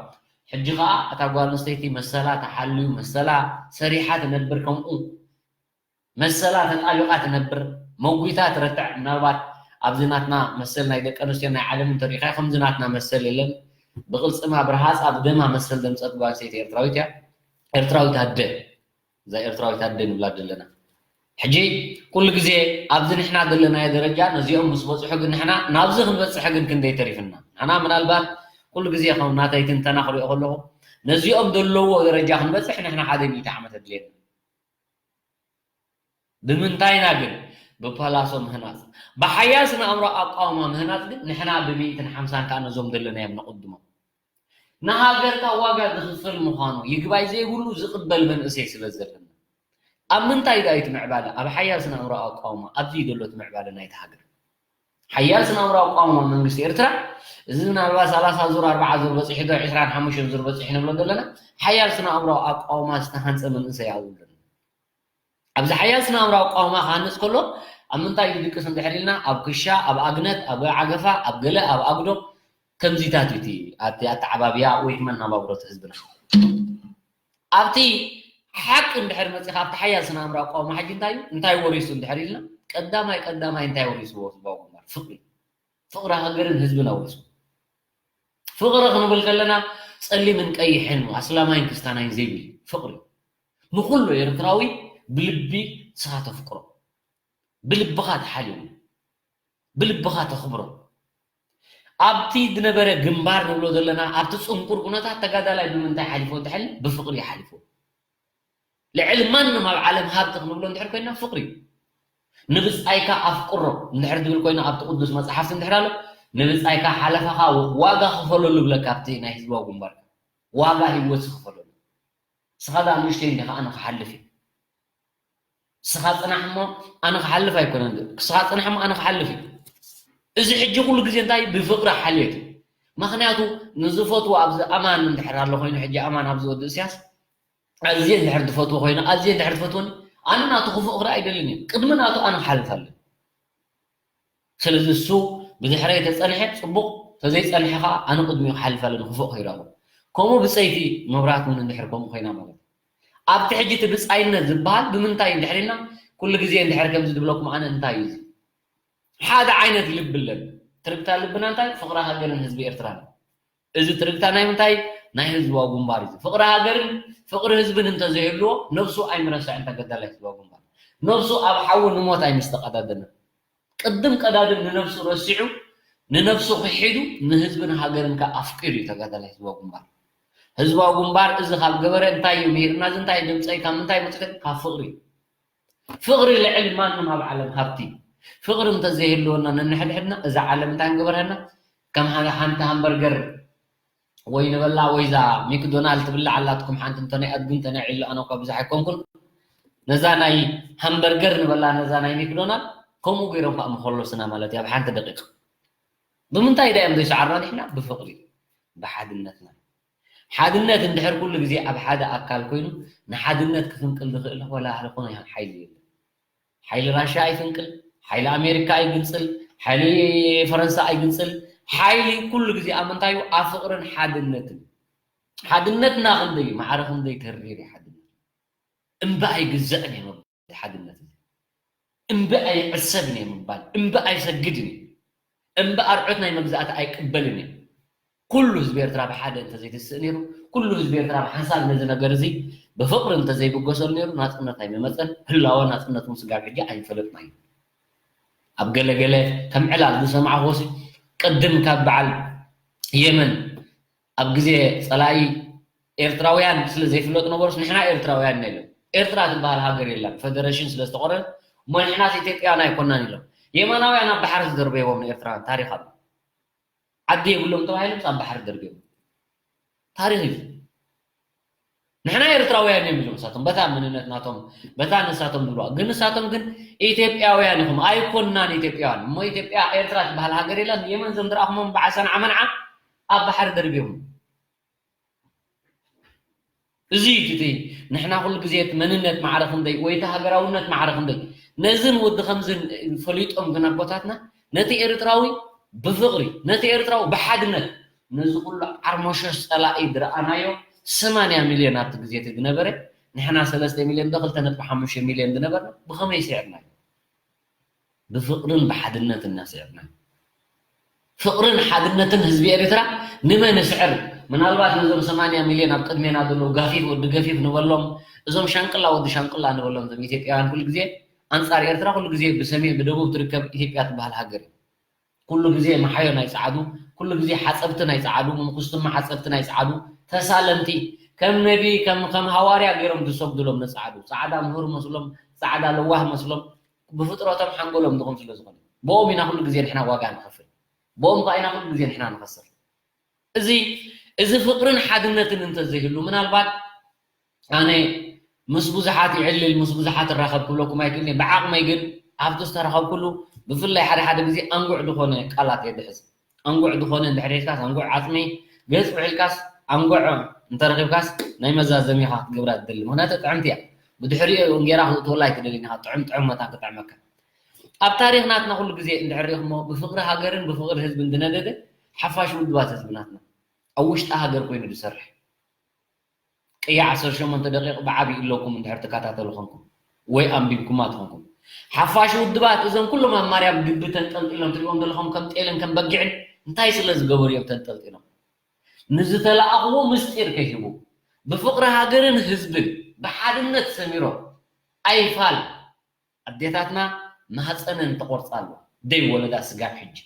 ሕጂ ከዓ እታ ጓል ኣንስተይቲ መሰላ ተሓልዩ፣ መሰላ ሰሪሓ ትነብር፣ ከምኡ መሰላ ተጣቢቓ ትነብር፣ መጒታ ትረትዕ። ምናልባት ኣብዚ ናትና መሰል ናይ ደቂ ኣንስትዮ ናይ ዓለም እንተሪእኻዮ ከምዚ ናትና መሰል የለን። ብቕልፅማ ብረሃፃ ብደማ መሰል ዘምፀት ጓል ኣንስተይቲ ኤርትራዊት እያ። ኤርትራዊት ኣደ፣ እዛ ኤርትራዊት ኣደ ንብላ ዘለና። ሕጂ ኩሉ ግዜ ኣብዚ ንሕና ዘለናዮ ደረጃ ነዚኦም ምስ በፅሑ ግን ንሕና ናብዚ ክንበፅሕ ግን ክንደይ ተሪፍና? ንሕና ምናልባት ኩሉ ግዜ ከም ናተይ ትንተና ክሪኦ ከለኹ ነዚኦም ዘለዎ ደረጃ ክንበፅሕ ንሕና ሓደ ሚእቲ ዓመት ኣድልየና። ብምንታይና ግን? ብፓላሶ ምህናፅ። ብሓያል ስነ ኣእምሮ ኣቃውማ ምህናፅ ግን ንሕና ብሚእትን ሓምሳን ከዓ ነዞም ዘለናዮም ነቕድሞም። ንሃገርካ ዋጋ ዝኽፍል ምዃኑ ይግባይ ዘይብሉ ዝቕበል መንእሰይ ስለ ዘለና። ኣብ ምንታይ ዳ እዩ እቲ ምዕባለ? ኣብ ሓያል ስነ ኣእምሮ ኣቃውማ ኣብዚ እዩ ዘሎ እቲ ምዕባለ ናይቲ ሃገር። ሓያል ስነ ኣእምሮ ኣቃውማ መንግስቲ ኤርትራ እዚ ምናልባት ሰላሳ ዙር ኣርባዓ ዙር በፂሑ ዶ ዒስራን ሓሙሽተን ዙር በፂሑ ንብሎ ዘለና ሓያል ስነ ኣእምሮ ኣቃውማ ዝተሃንፀ መንእሰይ ኣብኡ ኣለና። ኣብዚ ሓያል ስነ ኣእምራዊ ኣቃውማ ክሃንጽ ከሎ ኣብ ምንታይ እዩ ዝድቅስ እንድሕር ኢልና፣ ኣብ ክሻ፣ ኣብ ኣግነት፣ ኣብ ዓገፋ፣ ኣብ ገለ፣ ኣብ ኣግዶ ከምዚታት እዩ እቲ ኣቲ ኣተዓባብያ ወይ እቲ መነባብሮ እቲ ህዝብና። ኣብቲ ሓቂ እንድሕር መጺኻ ኣብቲ ሓያል ስነ ኣእምራዊ ኣቃውማ ሕጂ እንታይ እዩ እንታይ ወሪሱ እንድሕር ኢልና ቀዳማይ ቀዳማይ እንታይ ወሪስዎ ህዝባዊ ግንባር ፍቕሪ ፍቕሪ ሃገርን ህዝብን ኣውርሱ። ፍቕሪ ክንብል ከለና ጸሊምን ቀይሕን ኣስላማይን ክስታናይን ዘይብል ፍቕሪ ንኹሉ ኤርትራዊ ብልቢ ንስኻ ተፍቅሮ ብልብኻ ትሓልዮ ብልብኻ ተኽብሮ ኣብቲ ዝነበረ ግንባር ንብሎ ዘለና ኣብቲ ጽንኩር ኩነታት ተጋዳላይ ብምንታይ ሓሊፎ እንተሕል ብፍቕሪ ይሓሊፎ ልዕሊ ማንም ኣብ ዓለም ሃብቲ ክንብሎ እንድሕር ኮይና ፍቕሪ እዩ። ንብጻይካ ኣፍቅሮ እንድሕር ዝብል ኮይኑ ኣብቲ ቅዱስ መጽሓፍቲ እንድሕር ኣሎ ንብጻይካ ሓለፋኻ ዋጋ ክፈለሉ ብለካ ኣብቲ ናይ ህዝባዊ ግንባር ዋጋ ህይወት ክፈለሉ ስኻ ዳ ንእሽተይ እንዲኻ ኣነ ክሓልፍ እዩ ስኻ ጽናሕ እሞ ኣነ ክሓልፍ ኣይኮነን ስኻ ጽናሕ እሞ ኣነ ክሓልፍ እዩ እዚ ሕጂ ኩሉ ግዜ እንታይ ብፍቕሪ ሓልየት እዩ ምኽንያቱ ንዝፈትዎ ኣብዚ ኣማን እንድሕር ኣሎ ኮይኑ ሕጂ ኣማን ኣብዚ ወዲ እስያስ ኣዝየ እንድሕር ዝፈትዎ ኮይኑ ኣዝየ እንድሕር ዝፈትወኒ ኣነ ናቱ ክፉእ ክርኢ ኣይደልን እየ ቅድሚ ናቱ ኣነ ክሓልፍ ኣለኒ ስለዚ እሱ ብድሕረይ ተጸንሐ ጽቡቕ ተዘይጸንሐ ከዓ ኣነ ቅድሚኡ ክሓልፍ ኣለኒ ክፉእ ከይረኽቦ ከምኡ ብጸይቲ መብራት እውን እንድሕር ከምኡ ኮይና ማለት ኣብቲ ሕጂ እቲ ብጻይነት ዝበሃል ብምንታይ እንድሕር ኢልና ኩሉ ግዜ እንድሕር ከምዚ ዝብለኩም ኣነ እንታይ እዩ እዚ ሓደ ዓይነት ልቢ ኣለኒ ትርግታ ልብና እንታይ ፍቕሪ ሃገርን ህዝቢ ኤርትራን እዚ ትርግታ ናይ ምንታይ ናይ ህዝባዊ ግንባር እዩ ፍቕሪ ሃገርን ፍቕሪ ህዝብን እንተዘይህልዎ ነብሱ ኣይምረስዕን ተጋዳላይ ህዝባዊ ግንባር ነብሱ ኣብ ሓዊ ንሞት ኣይምስተቐዳደመን ቅድም ቀዳድም ንነብሱ ረሲዑ ንነብሱ ክሒዱ ንህዝብን ሃገርን ከ ኣፍቂሩ እዩ ተጋዳላይ ህዝባዊ ግንባር ህዝባዊ ግንባር እዚ ካብ ገበረ እንታይ እዩ ምሂርና እዚ እንታይ ድምፀይ ካብ ምንታይ መፅእ ካብ ፍቕሪ ፍቕሪ ልዕሊ ማንም ኣብ ዓለም ሃብቲ ፍቕሪ እንተዘይህልወና ነንሕድሕድና እዛ ዓለም እንታይ ንገበርሃና ከም ሓደ ሓንቲ ሃምበርገር ወይ ንበላ ወይ ዛ ሚክዶናል ትብላዕ ኣላትኩም ሓንቲ እንተናይ ኣድጊ እንተናይ ዒሉ ኣነ እኳ ብዙሕ ኣይኮንኩን ነዛ ናይ ሃምበርገር ንበላ ነዛ ናይ ሚክዶናል ከምኡ ገይሮም ከዓ ምኸለሱና ማለት እዩ ኣብ ሓንቲ ደቂቕ ብምንታይ ዳ እዮም ዘይሰዓሩና ንሕና ብፍቕሪ ብሓድነትና ሓድነት እንድሕር ኩሉ ግዜ ኣብ ሓደ ኣካል ኮይኑ ንሓድነት ክፍንቅል ዝኽእል ወላ ዝኾነ ሓይሊ የለን ሓይሊ ራሻ ኣይፍንቅል ሓይሊ ኣሜሪካ ኣይግንፅል ሓይሊ ፈረንሳ ኣይግንፅል ሓይሊ ኩሉ ግዜ ኣብ ምንታይ ኣብ ፍቕርን ሓድነትን ሓድነትና ክንደይ ማዕረ ክንደይ ተሪር ሓድነት እምበኣር ኣይግዘእን እየ ምባል ሓድነት እዚ። እምበኣር ኣይዕሰብን እየ ምባል፣ እምበኣር ኣይሰግድን እየ፣ እምበኣር ኣርዑት ናይ መግዛእቲ ኣይቅበልን እየ። ኩሉ ህዝቢ ኤርትራ ብሓደ እንተዘይትስእ ነይሩ፣ ኩሉ ህዝቢ ኤርትራ ብሓንሳብ ነዚ ነገር እዚ ብፍቕሪ እንተዘይብገሰሉ ነይሩ፣ ናጽነት ኣይምመጸን፣ ህላወ ናጽነት እውን ስጋብ ሕጂ ኣይንፈለጥናዮ። ኣብ ገለ ገለ ከም ዕላል ዝሰማዕኹሲ፣ ቅድም ካብ በዓል የመን ኣብ ግዜ ጸላኢ ኤርትራውያን ስለ ዘይፍለጡ ነበሩስ፣ ንሕና ኤርትራውያን ኢና ኢሎም። ኤርትራ ትበሃል ሃገር የላን፣ ፈደረሽን ስለ ዝተቖረን፣ እሞ ንሕናስ ኢትዮጵያውያን ኣይኮናን ኢሎም። የመናውያን ኣብ ባሕሪ ዝደርበይዎም ንኤርትራውያን ታሪኽ ኣሎ። ዓዲ የብሎም ተባሂሎምስ ኣብ ባሕሪ ደርብዮም። ታሪኽ እዩ። ንሕና ኤርትራውያን እዮም ኢሎም ንሳቶም፣ በታ መንነት ናቶም፣ በታ ንሳቶም ዝብልዋ። ግን ንሳቶም ግን ኢትዮጵያውያን ኢኹም፣ ኣይኮናን ኢትዮጵያውያን። እሞ ኢትዮጵያ፣ ኤርትራ ትበሃል ሃገር የላን። የመን ዘም ዝረኣኹሞም በዓል ሰንዓ መንዓ ኣብ ባሕሪ ደርብዮም። እዚ እዩ እቲ ንሕና ኩሉ ግዜ እቲ መንነት ማዕረ ክንደይ ወይ እቲ ሃገራውነት ማዕረ ክንደይ፣ ነዝን ወዲ ከምዝን ፈሊጦም ግን ኣቦታትና ነቲ ኤርትራዊ ብፍቕሪ፣ ነቲ ኤርትራዊ ብሓድነት፣ ነዚ ኩሉ ዓርሞሸሽ ጸላኢ ዝረኣናዮ ሰማንያ ሚልዮን ኣብቲ ግዜ እቲ ዝነበረ፣ ንሕና ሰለስተ ሚልዮን ዶ ክልተ ነጥቢ ሓሙሽተ ሚልዮን ዝነበርና ብኸመይ ስዒርናዮ? ብፍቕርን ብሓድነትን ኢና ስዒርናዮ። ፍቕርን ሓድነትን ህዝቢ ኤርትራ ንመን ንስዕር? ምናልባት ነዞም ሰማንያ ሚልዮን ኣብ ቅድሜና ዘለዉ ጋፊፍ ወዲ ገፊፍ ንበሎም፣ እዞም ሻንቅላ ወዲ ሻንቅላ ንበሎም፣ እዞም ኢትዮጵያውያን ኩሉ ግዜ ኣንጻር ኤርትራ፣ ኩሉ ግዜ ብሰሜን ብደቡብ ትርከብ ኢትዮጵያ ትበሃል ሃገር እዩ። ኩሉ ግዜ መሓዮ ናይ ጸዓዱ፣ ኩሉ ግዜ ሓጸብቲ ናይ ጸዓዱ፣ ምንኩስትማ ሓጸብቲ ናይ ጸዓዱ፣ ተሳለምቲ፣ ከም ነቢ፣ ከም፣ ከም ሃዋርያ ገይሮም ዝሰግዱሎም ንጸዓዱ። ጻዕዳ ምሁር መስሎም፣ ጻዕዳ ለዋህ መስሎም፣ ብፍጥረቶም ሓንጎሎም ድኹም ስለ ዝኾነ። ብኦም ኢና ኩሉ ግዜ ንሕና ዋጋ ንኸፍል። ብኦም ከኣ ኢና ኩሉ ግዜ ንሕና ንኸስር። እዚ፣ እዚ ፍቕርን ሓድነትን እንተዘይህሉ፣ ምናልባት ኣነ ምስ ብዙሓት ይዕልል፣ ምስ ብዙሓት እራኸብ ክብለኩም ኣይክእልን እየ። ብዓቕመይ ግን ኣብቲ ዝተረኸብኩሉ፣ ብፍላይ ሓደ ሓደ ግዜ ኣንጉዕ ዝኾነ ቃላት እየ ዝሕዝ። ኣንጉዕ ዝኾነ እንድሕር ሒዝካስ፣ ኣንጉዕ ዓጽሚ፣ ገጽ ውዒልካስ፣ ኣንጉዕ እንተረኺብካስ፣ ናይ መዛዘሚ ኢኻ ክትገብራ ትደሊ። ምኽንያቱ ጥዕምቲ እያ። ብድሕሪኡ እንጌራ ክትእትወላ ኣይትደልን ኢኻ። ጥዑም ጥዑም መታን ክጥዕመካ። ኣብ ታሪኽ ናትና ኩሉ ግዜ እንድሕር ሪኢኹሞ፣ ብፍቕሪ ሃገርን ብፍቕሪ ህዝብን ዝነደደ ሓፋሽ ውድባት ህዝቢ ናትና ኣብ ውሽጢ ሃገር ኮይኑ ዝሰርሕ። ቅያ ዓሰርተ ሸሞንተ ደቂቕ ብዓቢ ኣለኩም እንድሕር ትከታተሉ ኾንኩም ወይ ኣንቢብኩማ ትኾንኩም። ሓፋሽ ውድባት እዞም ኩሎም ኣብ ማርያም ግቢ ተንጠልጢሎም ትሪእዎም ዘለኹም ከም ጤልን ከም በጊዕን እንታይ ስለ ዝገበሩ እዮም ተንጠልጢሎም? ንዝተለኣኽዎ ምስጢር ከይህቡ ብፍቕሪ ሃገርን ህዝብን ብሓድነት ሰሚሮም ኣይፋል ኣዴታትና ማህፀነን ተቆርፃ ኣሎ ደይወለዳ ስጋብ ሕጂ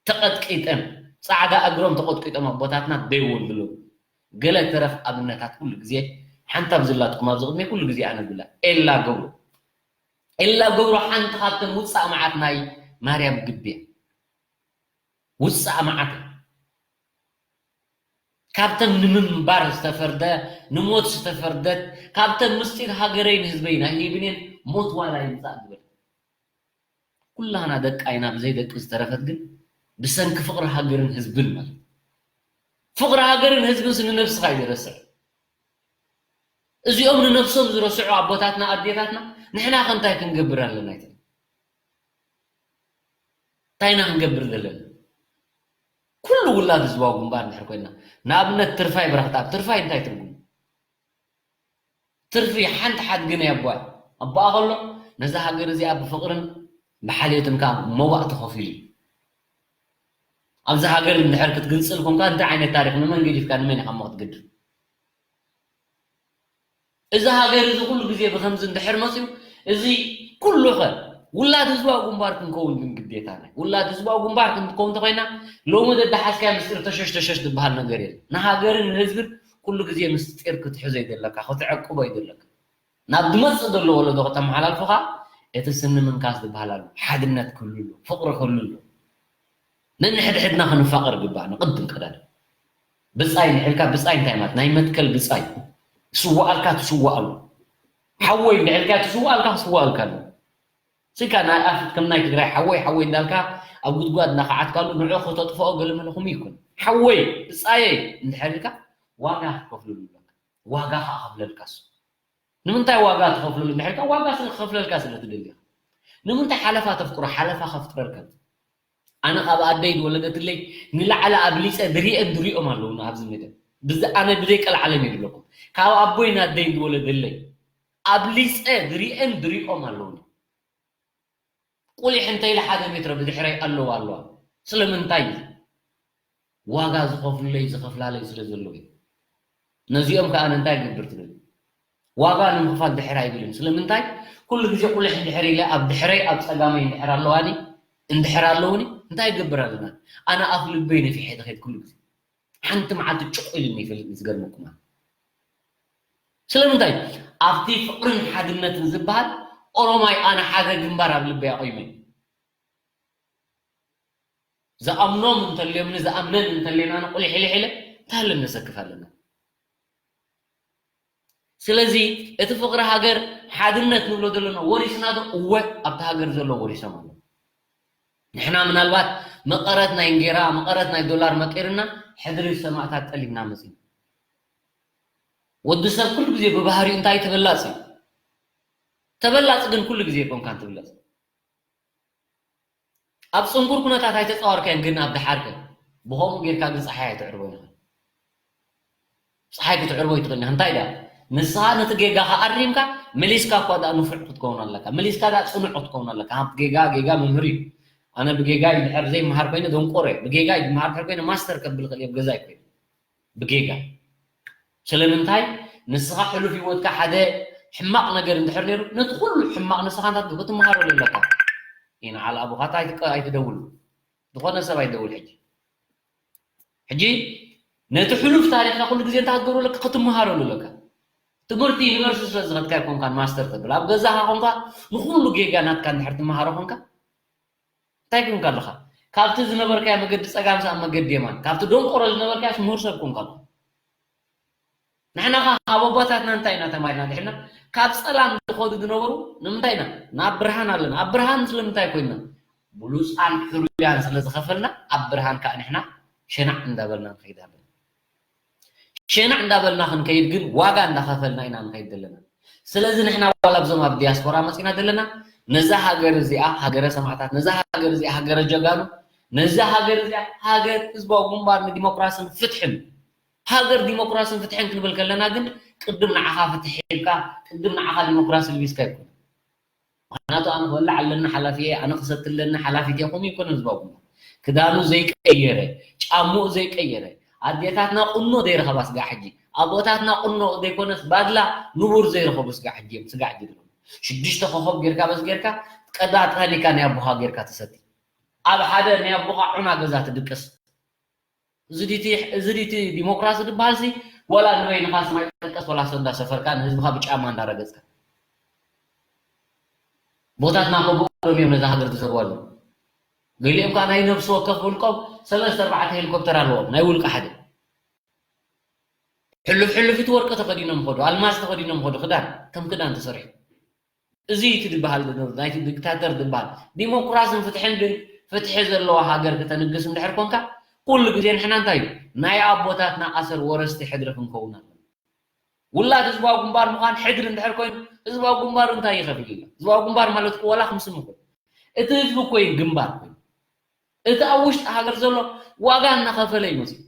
ተቐጥቂጠን ፃዕዳ እግሮም ተቐጥቂጦም ኣቦታትና ደይወልድሉ ገለ ተረፍ ኣብነታት ኩሉ ግዜ ሓንቲ ኣብ ዝላትኩም ኣብዚ ቅድሚ ኩሉ ግዜ ኣነብላ ኤላ ገብሩ ኤላ ገብሩ ሓንቲ ካብተን ውፃእ መዓት ናይ ማርያም ግቢ እያ ውፃእ መዓት ካብተን ንምንባር ዝተፈርደ ንሞት ዝተፈርደት ካብተን ምስጢር ሃገረይን ህዝበይን ኣይህብን እየን ሞት ዋላ ይምፃእ ትብል ኩላህና ደቃ ኢና ብዘይ ደቂ ዝተረፈት ግን ብሰንኪ ፍቕሪ ሃገርን ህዝብን ማለት ፍቕሪ ሃገርን ህዝብን ንነብስኻ እዩ ዘረስዕ እዚኦም ንነብሶም ዝረስዑ ኣቦታትና ኣዴታትና ንሕና ከ እንታይ ክንገብር ኣለና ይትብል እንታይ ኢና ክንገብር ዘለና ኩሉ ውላድ ህዝባዊ ግንባር እንድሕር ኮይና ንኣብነት ትርፋይ ብረኽትኣብ ትርፋይ እንታይ ትርጉም ትርፊ ሓንቲ ሓድጊ ናይ ኣቦኣ ኣቦኣ ከሎ ነዛ ሃገር እዚኣ ብፍቕርን ብሓልዮትን ከዓ መዋእቲ ከፊሉ እዩ ኣብዛ ሃገር እንድሕር ክትግንፅል ኮንካ እንታይ ዓይነት ታሪክ ንመን ገዲፍካ ንመን ኢኻ እሞ ክትግድፍ እዚ ሃገር እዚ ኩሉ ግዜ ብከምዚ እንድሕር መፅዩ እዚ ኩሉ ኸ ውላድ ህዝባዊ ግንባር ክንከውን ግን ግዴታና እዩ። ውላድ ህዝባዊ ግንባር ክንከውን እንተኮይና ሎሚ ደዳሓዝካዮ ምስጢር ተሸሽ ተሸሽ ዝበሃል ነገር የለን። ንሃገርን ንህዝብን ኩሉ ግዜ ምስጢር ክትሕዞ እዩ ዘለካ፣ ክትዕቅቦ እዩ ዘለካ። ናብ ዝመፅእ ዘሎ ወለዶ ከተመሓላልፎ ከዓ እቲ ስኒ ምንካስ ዝበሃል ኣሎ። ሓድነት ክህሉ ኣሎ፣ ፍቅሪ ክህሉ ኣሎ። ነንሕድሕድና ክንፋቐር ይግባእ ንቕድም ቀዳድም። ብጻይ እንድሕር ኢልካ ብጻይ እንታይ ማለት ናይ መትከል ብጻይ ስዋኣልካ ትስዋኣሉ ሓወይ እንድሕር ኢልካ ትስዋኣልካ ክስዋኣልካ ኣሎ ስካ ናይ ኣፍ ከም ናይ ትግራይ ሓወይ ሓወይ እንዳልካ ኣብ ጉድጓድ እናኸዓትካሉ ንዑ ከተጥፍኦ ገለ መለኹም ይኩን ሓወይ ብጻየይ እንድሕር ኢልካ ዋጋ ክትከፍልሉ ኣለካ ዋጋ ከዓ ከፍለልካ እሱ ንምንታይ ዋጋ ትኸፍለሉ እንድሕር ኢልካ ዋጋ ስለ ክኸፍለልካ ስለ ትደሊ ኢኻ ንምንታይ ሓለፋ ተፍቅሮ ሓለፋ ከፍጥረልካ ኣነ ካብ ኣደይ ዝወለደትለይ ንላዕሊ ኣብሊፀ ዝሪኤን ዝሪኦም ኣለዉ ኣብዚ ምድር ብዚ ኣነ ብደይ ቀልዓለም እየ ዝብለኩም ካብ ኣቦይ ናደይ ዝወለደለይ ኣብሊፀ ዝሪአን ዝሪኦም ኣለውኒ። ቁሊሕ እንተ ኢለ ሓደ ሜትሮ ብድሕረይ ኣለዋ ኣለዋ። ስለምንታይ? ዋጋ ዝኸፍሉለይ ዝኸፍላለይ ስለ ዘለዉ እዩ። ነዚኦም ከኣ እንታይ ይገብር ትብል? ዋጋ ንምኽፋል ድሕር ኣይብልን። ስለምንታይ? ኩሉ ግዜ ቁሊሕ እንድሕር ኢለ ኣብ ድሕረይ ኣብ ጸጋመይ እንድሕር ኣለዋኒ እንድሕር ኣለውኒ እንታይ ይገብር ኣለና? ኣነ ኣፍ ልበይ ነፊሐ ተኸይድ ኩሉ ግዜ ሓንቲ መዓልቲ ጭቕ ኢሉኒ ይፈልጥ ዝገርመኩም። ስለምንታይ? ኣብቲ ፍቕርን ሓድነትን ዝበሃል ኦሮማይ ኣነ ሓደ ግንባር ኣብ ልበይ ኣቑመ። ዝኣምኖም እንተልዮምኒ ዝኣምነን እንተልየና ንቁሊሕ ኢለ ኢለ እንታይ ኣለና ነሰክፍ ኣለና። ስለዚ እቲ ፍቕሪ ሃገር ሓድነት ንብሎ ዘለና ወሪስና ዶ? እወ ኣብቲ ሃገር ዘሎ ወሪሶም ኣሎ። ንሕና ምናልባት መቐረት ናይ እንጌራ መቐረት ናይ ዶላር መቂርና ሕድሪ ሰማእታት ጠሊብና መፂና። ወዲ ሰብ ኩሉ ግዜ ብባህሪኡ እንታይ ተበላፂ እዩ። ተበላፂ ግን ኩሉ ግዜ ኣይኮንካን ትብለፅ። ኣብ ፅንኩር ኩነታት ኣይተፃወርካዮን ግን ኣብ ደሓርከ ብኸምኡ ጌርካ ግን ፀሓይ ኣይትዕርቦ ኢኻ። ፀሓይ ክትዕርቦ ይትኽእል ኢኻ። እንታይ ደኣ ንስኻ ነቲ ጌጋኻ ኣሪምካ መሊስካ እኳ ደኣ ንፉዕ ክትከውን ኣለካ። መሊስካ ደኣ ፅኑዕ ክትከውን ኣለካ። ሃብቲ ጌጋ ጌጋ መምህር እዩ። ኣነ ብጌጋ ድሕር ዘይመሃር ኮይነ ደንቆሮ እየ። ብጌጋ ድመሃር ድሕር ኮይነ ማስተር ከብል ክእል እየ ብገዛይ ኮይነ ብጌጋ። ስለምንታይ ንስኻ ሕሉፍ ህይወትካ ሓደ ሕማቕ ነገር እንድሕር ነይሩ ነቲ ኩሉ ሕማቕ ንስኻ እንታይ ክትምሃረሉ ኣለካ። ኢና ዓል ኣቦኻታ ኣይትደውሉ ዝኾነ ሰብ ኣይደውል ሕጂ ሕጂ ነቲ ሕሉፍ ታሪኽና ኩሉ ግዜ እንታይ ክትገብሩ ኣለካ ክትምሃረሉ ኣለካ። ትምህርቲ ዩኒቨርሲቲ ስለ ዝኸድካ ኣይኮንካን ማስተር ተብል ኣብ ገዛኻ ኮንካ ንኩሉ ጌጋ ናትካ እንድሕር ትምሃሮ ኮንካ እንታይ ኮንካ ኣለኻ? ካብቲ ዝነበርካዮ መገዲ ጸጋምስ ኣብ መገዲ የማን፣ ካብቲ ደንቆሮ ዝነበርካዮስ ምሁር ሰብ ኮንካ ኣለኻ። ንሕና ኸ ካብ ኣቦታትና እንታይ ኢና ተማሂርና ድሕና? ካብ ጸላም ዝኸዱ ዝነበሩ ንምንታይ ኢና? ናብ ብርሃን ኣለና። ኣብ ብርሃን ስለምንታይ ኮይንና? ብሉጻን ሕሩያን ስለ ዝኸፈልና ኣብ ብርሃን ከኣ ንሕና ሸናዕ እንዳበልና ንኸይድ ኣለና። ሸናዕ እንዳበልና ክንከይድ ግን ዋጋ እንዳኸፈልና ኢና ንኸይድ ዘለና። ስለዚ ንሕና ዋላ ብዞም ኣብ ዲያስፖራ መፂና ዘለና ነዛ ሃገር እዚኣ ሃገረ ሰማዕታት ነዛ ሃገር እዚኣ ሃገረ ጀጋኑ ነዛ ሃገር እዚኣ ሃገር ህዝባዊ ግንባር ንዲሞክራስን ፍትሕን ሃገር ዲሞክራስን ፍትሕን ክንብል ከለና ግን ቅድም ንዓኻ ፍትሕ ሂብካ ቅድም ንዓኻ ዲሞክራሲ ልቢስካ ይኮነ። ምክንያቱ ኣነ ክበልዕ ኣለኒ ሓላፊ እየ ኣነ ክሰቲ ኣለኒ ሓላፊት እየ ከምኡ ይኮነ ህዝባዊ ግንባር ክዳኑ ዘይቀየረ ጫምኡ ዘይቀየረ ኣዴታትና ቁኖ ዘይረኸባ ስጋዕ ሕጂ ኣቦታትና ቁኖ ዘይኮነስ ባድላ ንቡር ዘይረኸቡ ስጋዕ ሕጂ እዮም ስጋዕ ሕጂ ድሮ ሽዱሽተ ኮኸብ ጌርካ በዚ ጌርካ ቀዳጥራኒካ ናይ ኣቦኻ ጌርካ ትሰቲ ኣብ ሓደ ናይ ኣቦኻ ዑና ገዛ ትድቅስ እዚ ዲቲ እዚ ዲቲ ዲሞክራሲ ዝበሃል ሲ ወላ ንበይንኻ ስም ኣይትጥቀስ ወላ ሰው እንዳሰፈርካ ንህዝብኻ ብጫማ እንዳረገፅካ ቦታትና እኮ ብእግሮም እዮም ነዛ ሃገር ዝሰርዋ ኣለዉ ገሊኦም ከዓ ናይ ነብሲ ወከፍ ውልቆም ሰለስተ ኣርባዕተ ሄሊኮፕተር ኣለዎም ናይ ውልቂ ሓደ ሕሉፍ ሕሉፊት ወርቂ ተኸዲኖም ኸዱ ኣልማዝ ተኸዲኖም ኸዱ ክዳን ከም ክዳን ተሰሪሑ እዚ እቲ ዝበሃል ናይቲ ዲክታተር ዝበሃል ዲሞክራስን ፍትሕን ግን ፍትሒ ዘለዋ ሃገር ክተንግስ እንድሕር ኮንካ ኩሉ ግዜ ንሕና እንታይ እዩ ናይ ኣቦታትና ኣሰር ወረስቲ ሕድሪ ክንከውን ኣለና ውላድ ህዝባዊ ግንባር ምዃን ሕድሪ እንድሕር ኮይኑ ህዝባዊ ግንባር እንታይ ይኸፍል ኢልና ህዝባዊ ግንባር ማለት ዋላ ክምስም ይኽእል እቲ ህዝቢ እኮ እዩ ግንባር ኮይኑ እቲ ኣብ ውሽጢ ሃገር ዘሎ ዋጋ እናኸፈለ እዩ መፅኡ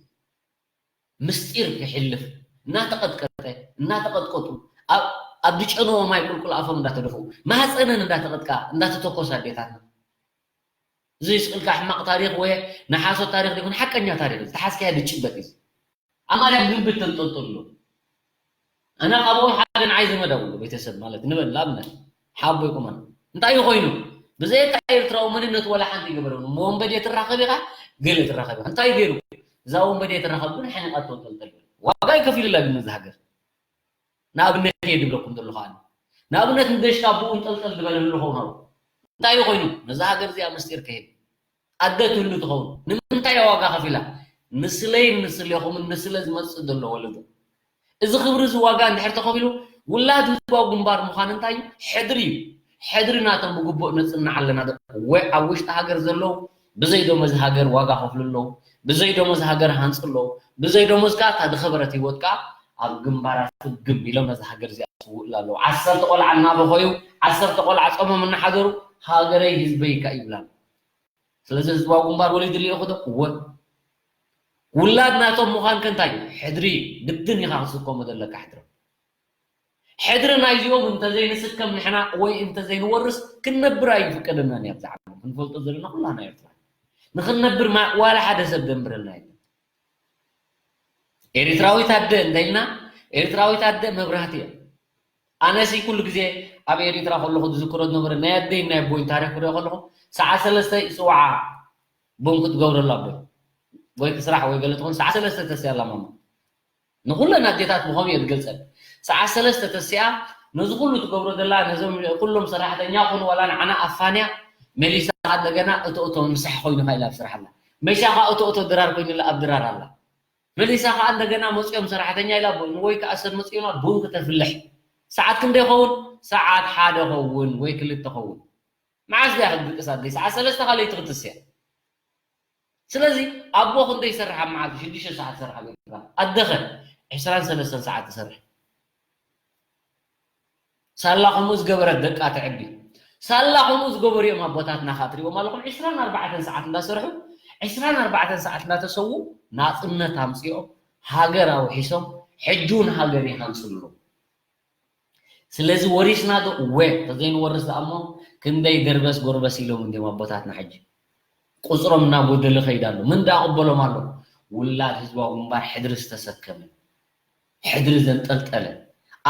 ምስጢር ክሕልፍ እናተቐጥቀጠ እናተቐጥቀጡ ኣብ ዝጨነዎ ማይ ቁልቁል ኣፎም እንዳተደፍኡ ማህፀነን እንዳተቐጥቃ እንዳተተኮሰ ኣዴታትና እዚ ስቕልካ ሕማቕ ታሪኽ ወይ ንሓሶት ታሪኽ ዘይኮነ ሓቀኛ ታሪኽ እዩ ተሓዝካያ ዝጭበጥ እዩ ኣብ ማርያም ግንቢ ተንጠልጠሉ ኣነ ካብኡ ሓደ ንዓይ ዘመድ ኣለዎ ቤተሰብ ማለት ንበል ንኣብነት ሓቦይ ቁመና እንታይ እዩ ኮይኑ ብዘየካ ኤርትራዊ መንነት ወላ ሓንቲ ይገበረ እሞ ወንበዴ ትራኸብ ኢኻ ገለ ትራኸብ ኢኻ እንታይ ገይሩ እዛ ወንበዴ ትራኸብ ግን ሓኒቓቶ ጠልጠል ዋጋ ይከፊልላ ግን ነዚ ሃገር ንኣብነት እየ ዝብለኩም ዘለኹ ኣነ ንኣብነት ንደሽካ ብኡ እንጠልጠል ዝበለ ህሉ ኸውን ኣለዎ እንታይ እዩ ኮይኑ ነዛ ሃገር እዚኣ ምስጢር ከይድ ኣደ ትህሉ ትኸውን ንምንታይ እያ ዋጋ ከፊላ ንስለይን ንስሌኹምን ንስለ ዝመፅእ ዘሎ ወለዶ እዚ ክብሪ እዚ ዋጋ እንድሕር ተኸፊሉ ውላድ ህዝባዊ ግንባር ምዃን እንታይ እዩ ሕድሪ እዩ ሕድሪ ናቶም ብግቡእ ነፅንዕ ኣለና ወይ ኣብ ውሽጢ ሃገር ዘለዉ ብዘይ ደሞዝ ሃገር ዋጋ ከፍሉ ኣለዉ ብዘይ ደሞዝ ሃገር ሃንፁ ኣለዉ ብዘይ ደሞዝ ከዓ እታ ዝኸበረት ህይወት ከዓ ኣብ ግንባራት ፍግም ኢሎም ነዚ ሃገር እዚኣ ክስውእላ ኣለዉ ዓሰርተ ቆልዓ እናበኸዩ ዓሰርተ ቆልዓ ፆሞም እናሓደሩ ሃገረይ ህዝበይ ከዓ ይብላ ስለዚ ህዝባዊ ግንባር ወሊዱ ልኢኹ ዶ? እወ። ውላድ ናቶም ምዃንከ እንታይ እዩ? ሕድሪ እዩ። ግድን ኢኻ ክትስከሞ ዘለካ ሕድሪ። ሕድሪ ናይዚኦም እንተዘይንስከም ንሕና ወይ እንተዘይንወርስ ክንነብር ኣይፍቀደናን እያ። ብዛዕባ ክንፈልጦ ዘለና ኩላና ኤርትራ ንኽንነብር ማ-፣ ዋላ ሓደ ሰብ ደንብረልና የለን። ኤርትራዊት ኣደ እንተኢልና፣ ኤርትራዊት ኣደ መብራህቲ እያ። ኣነሲ ኩሉ ግዜ ኣብ ኤርትራ ከለኹ ዝዝክሮ ዝነበረ ናይ ኣደይን ናይ ኣቦይን ታሪኽ ክሪኦ ከለኹ፣ ሰዓት ሰለስተ ይጽውዓ ቡን ክትገብረሉ ኣቦይ። ወይ ትስራሕ ወይ ገለ ትኾን፣ ሰዓት ሰለስተ ተስያ ኣላ ማማ። ንኹለን ኣዴታት ብኸምኡ እየ ዝገልጸን። ሰዓት ሰለስተ ተስያ ነዚ ኩሉ ትገብሮ ዘላ፣ ነዞም ኩሎም ሰራሕተኛ ኩኑ ዋላ ንዓና ኣፋንያ፣ መሊሳ ከኣ እንደገና እቶ እቶ ምሳሕ ኮይኑ ከኣ ኢላ ኣብ ስራሕ ኣላ። መሻ ከኣ እቶ እቶ ድራር ኮይኑላ ኣብ ድራር ኣላ። መሊሳ ከኣ እንደገና መጺኦም ሰራሕተኛ ኢላ ቡን ወይ ከኣ ሰብ መጺኡና ቡን ክተፍልሕ። ሰዓት ክንደይ ይኸውን? ሰዓት ሓደ ኸውን ወይ ክልተ ኸውን። መዓስ ድያ ክትድቅስ ኣደይ? ሰዓት ሰለስተ ከኣ ለይቲ ክትስያ። ስለዚ ኣቦ ክንደይ ይሰርሕ ኣብ መዓልቲ? ሽዱሽተ ሰዓት ይሰርሕ ኣብ ኤርትራ። ኣደኸ ዕስራን ሰለስተን ሰዓት ትሰርሕ። ሳላ ከምኡ ዝገበረት ደቃ ተዕቢ። ሳላ ከምኡ ዝገበሩ እዮም ኣቦታትና ከኣ ትሪእዎም ኣለኹም። ዕስራን ኣርባዕተን ሰዓት እንዳሰርሑ፣ ዕስራን ኣርባዕተን ሰዓት እንዳተሰዉ ናጽነት ኣምጺኦም፣ ሃገር ኣውሒሶም፣ ሕጂ እውን ሃገር ይሃንጹ ኣለዉ። ስለዚ ወሪስና ዶ? እወ፣ ተዘይንወርስ ደኣ እሞ ክንደይ ደርበስ ጎርበስ ኢሎም እንድዮም ኣቦታትና ሕጂ። ቁጽሮም እናጎደለ ከይድ ኣሎ። ምን ደኣ ቅበሎም ኣሎ? ውላድ ህዝባዊ ግንባር ሕድሪ ዝተሰከመ፣ ሕድሪ ዘንጠልጠለ።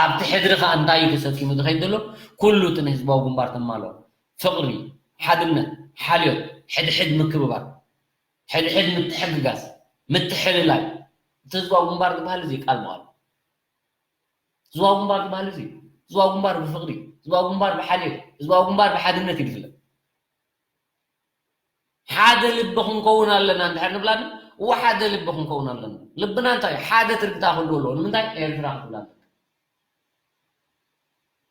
ኣብቲ ሕድሪ ከኣ እንታይ እዩ ተሰኪሙ ዝኸይድ ዘሎ? ኩሉ እቲ ንህዝባዊ ግንባር ተማልኦ። ፍቕሪ፣ ሓድነት፣ ሓልዮት፣ ሕድሕድ ምክብባር፣ ሕድሕድ ምትሕግጋዝ፣ ምትሕልላይ። እቲ ህዝባዊ ግንባር ዝበሃል እዚ ቃል በቓል። ህዝባዊ ግንባር ዝበሃል እዚ፣ ህዝባዊ ግንባር ብፍቕሪ፣ ህዝባዊ ግንባር ብሓልዮት፣ ህዝባዊ ግንባር ብሓድነት እዩ ዝፍለጥ። ሓደ ልቢ ክንከውን ኣለና እንድሕር ንብላ፣ እወ፣ ሓደ ልቢ ክንከውን ኣለና። ልብና እንታይ እዩ? ሓደ ትርግታ ክህልዎ ኣለዎ። ንምንታይ? ኤርትራ ክትብላ ኣለካ።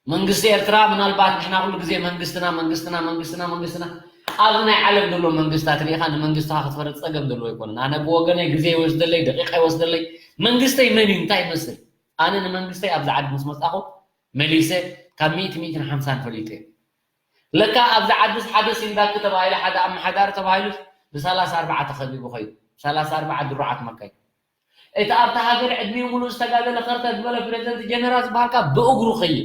መንግስቲ ኤርትራ፣ ምናልባት ንሕና ኩሉ ግዜ መንግስትና፣ መንግስትና፣ መንግስትና፣ መንግስትና፣ ኣብዚ ናይ ዓለም ዘሎ መንግስታት ርኢኻ ንመንግስትኻ ክትፈርድ ጸገም ዘለዎ ኣይኮነን። ኣነ ብወገነይ ግዜ ይወስደለይ፣ ደቂቃ ይወስደለይ። መንግስተይ መን እዩ? እንታይ ይመስል? ኣነ ንመንግስተይ ኣብዚ ዓዲ ምስ መጻኹ መሊሰ ካብ ሚእቲ፣ ሚእትን ሓምሳን ፈሊጠ። ለካ ኣብዚ ዓድስ ሓደ ሲንዳክ ተባሂሉ፣ ሓደ ኣመሓዳሪ ተባሂሉ ብሰላሳ ኣርባዓ ተኸቢቡ ኸይዱ። ሰላሳ ኣርባዓ ድሩዓት መካይን። እቲ ኣብታ ሃገር ዕድሚኡ ሙሉእ ዝተጋደለ ኸርተት ዝበለ ፕረዚደንት ጀነራል ዝበሃል ከኣ ብእግሩ ኸይድ።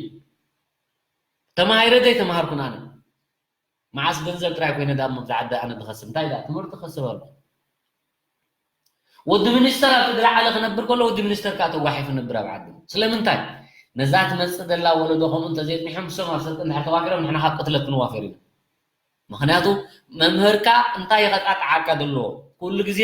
ተማሂረ ዘይተማሃርኩን ኣነ። መዓስ ገንዘብ ጥራይ ኮይነ ደኣ እሞ ኣብዛ ዓዲ ኣነ ዝኸስብ፣ እንታይ ደኣ ትምህርቲ ክኸስብ ኣሎ። ወዲ ሚኒስተር ኣብቲ ዝለዓለ ክነብር ከሎ፣ ወዲ ሚኒስተር ከኣ ተጓሒፉ ነብር ኣብ ዓዱ። ስለምንታይ? ነዛ ትመጽእ ዘላ ወለዶ ከምኡ እንተዘይጽኒሖም፣ ንሶም ኣብ ስርቂ እንድሕር ተዋፊሮም፣ ንሕና ካብ ቅትለት ክንዋፈር ኢና። ምኽንያቱ መምህርካ እንታይ ከጣጥዓካ ዘለዎ? ኩሉ ግዜ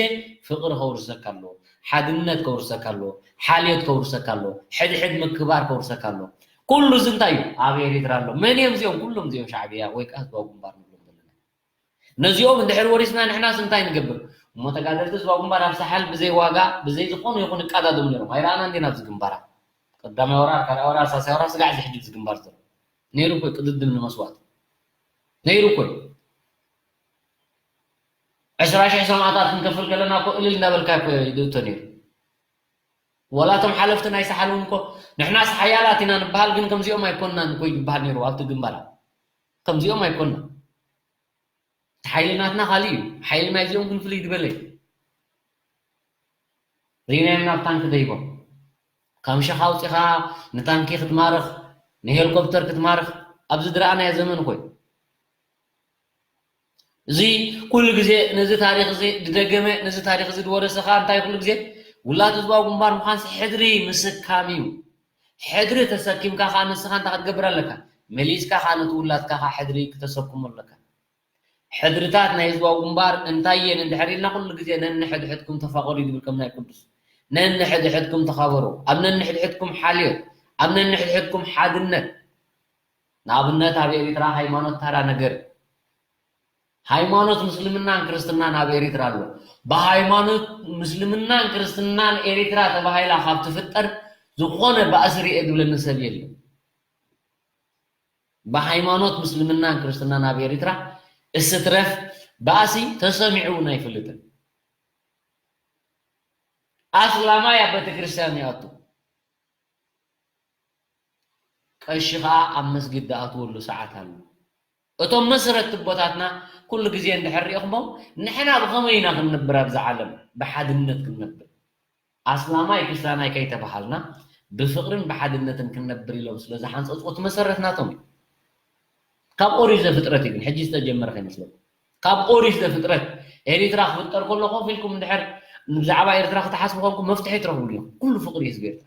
ፍቕሪ ከውርሰካ ኣለዎ፣ ሓድነት ከውርሰካ ኣለዎ፣ ሓልዮት ከውርሰካ ኣለዎ፣ ሕድሕድ ምክባር ከውርሰካ ኣለዎ። ኩሉ እዚ እንታይ እዩ? ኣብ ኤሪትራ ኣሎ። መን እዮም እዚኦም? ኩሎም እዚኦም ሻዕብያ ወይ ከኣ ህዝባዊ ግንባር ንብሎም ዘለና። ነዚኦም እንድሕር ወሪስና ንሕናስ እንታይ ንገብር? እሞ ተጋደልቲ ህዝባዊ ግንባር ኣብ ሳሕል ብዘይ ዋጋ፣ ብዘይ ዝኾነ ይኹን ይቃዳደሙ ነይሮም። ኣይረኣናን ዲና ኣብዚ ግንባራት? ቀዳማይ ወራር፣ ካልኣይ ወራር፣ ሳልሳይ ወራር፣ ስጋዕ እዚ ሕጂ ኣብዚ ግንባር ዘሎ። ነይሩ እኮ እዩ ቅድድም ንመስዋእቲ። ነይሩ እኮ እዩ። ዕስራ ሽሕ ሰማእታት ክንከፍል ከለና እኮ እልል እንዳበልካ እኮ እዩ ዝእቶ ነይሩ። ወላ እቶም ሓለፍቲ ናይ ሳሕል እውን እኮ ንሕናስ ሓያላት ኢና ንበሃል፣ ግን ከምዚኦም ኣይኮንናን እኮ እዩ ዝበሃል ነይሩ ኣብቲ ግንባራት። ከምዚኦም ኣይኮንና። እቲ ሓይሊ ናትና ካልእ እዩ። ሓይሊ ናይዚኦም ግን ፍልይ ዝበለ እዩ። ርኢናዮም ናብ ታንኪ ደይቦም። ካምሻኻ ኣውጺኻ ንታንኪ ክትማርኽ፣ ንሄሊኮፕተር ክትማርኽ ኣብዚ ዝረኣናዮ ዘመን እኮ እዩ። እዚ ኩሉ ግዜ ነዚ ታሪኽ እዚ ዝደገመ፣ ነዚ ታሪኽ እዚ ዝወረሰ ኸኣ እንታይ ኩሉ ግዜ ውላድ ህዝባዊ ግንባር ምዃንሲ ሕድሪ ምስካም እዩ። ሕድሪ ተሰኪምካ ኸኣ ንስኻ እንታይ ክትገብር ኣለካ? መሊስካ ኸኣ ነቲ ውላድካ ኸኣ ሕድሪ ክተሰክሞ ኣለካ። ሕድርታት ናይ ህዝባዊ ግንባር እንታይ እየን እንድሕር ኢልና ኩሉ ግዜ ነንሕድሕድኩም ተፋቐሩ እዩ ዝብል ከም ናይ ቅዱስ። ነንሕድሕድኩም ተኻበሩ። ኣብ ነንሕድሕድኩም ሓልዮት፣ ኣብ ነንሕድሕድኩም ሓድነት። ንኣብነት ኣብ ኤሪትራ ሃይማኖት ተራ ነገር። ሃይማኖት ምስልምናን ክርስትናን ኣብ ኤሪትራ ኣሎ። ብሃይማኖት ምስልምናን ክርስትናን ኤሪትራ ተባሂላ ካብ ትፍጠር ዝኾነ ባእሲ ርኤ ዝብለኒ ሰብ የለን። ብሃይማኖት ምስልምናን ክርስትናን ኣብ ኤሪትራ እስትረፍ ባእሲ ተሰሚዑ እውን ኣይፈልጥን። ኣስላማይ ኣብ ቤተክርስትያን ይኣቱ። ቀሺ ኸኣ ኣብ መስጊድ ዝኣትወሉ ሰዓት ኣሎ። እቶም መሰረት ቦታትና ኩሉ ግዜ እንድሕር ሪእኹሞም፣ ንሕና ብኸመይ ኢና ክንነብር ኣብዛ ዓለም? ብሓድነት ክንነብር። ኣስላማይ ክርስትያናይ ከይተባሃልና፣ ብፍቕርን ብሓድነትን ክንነብር ኢሎም ስለ ዝሓንፀፁ እቲ መሰረት ናቶም እዩ። ካብ ኦሪት ዘፍጥረት እዩ፣ ግን ሕጂ ዝተጀመረ ከይመስለኩም። ካብ ኦሪት ዘፍጥረት ኤሪትራ ክፍጠር ከሎ ኮፍ ኢልኩም እንድሕር ብዛዕባ ኤርትራ ክትሓስቡ ኮንኩም መፍትሒ ትረኽብሉ ኢኹም። ኩሉ ፍቕሪ ህዝቢ ኤርትራ።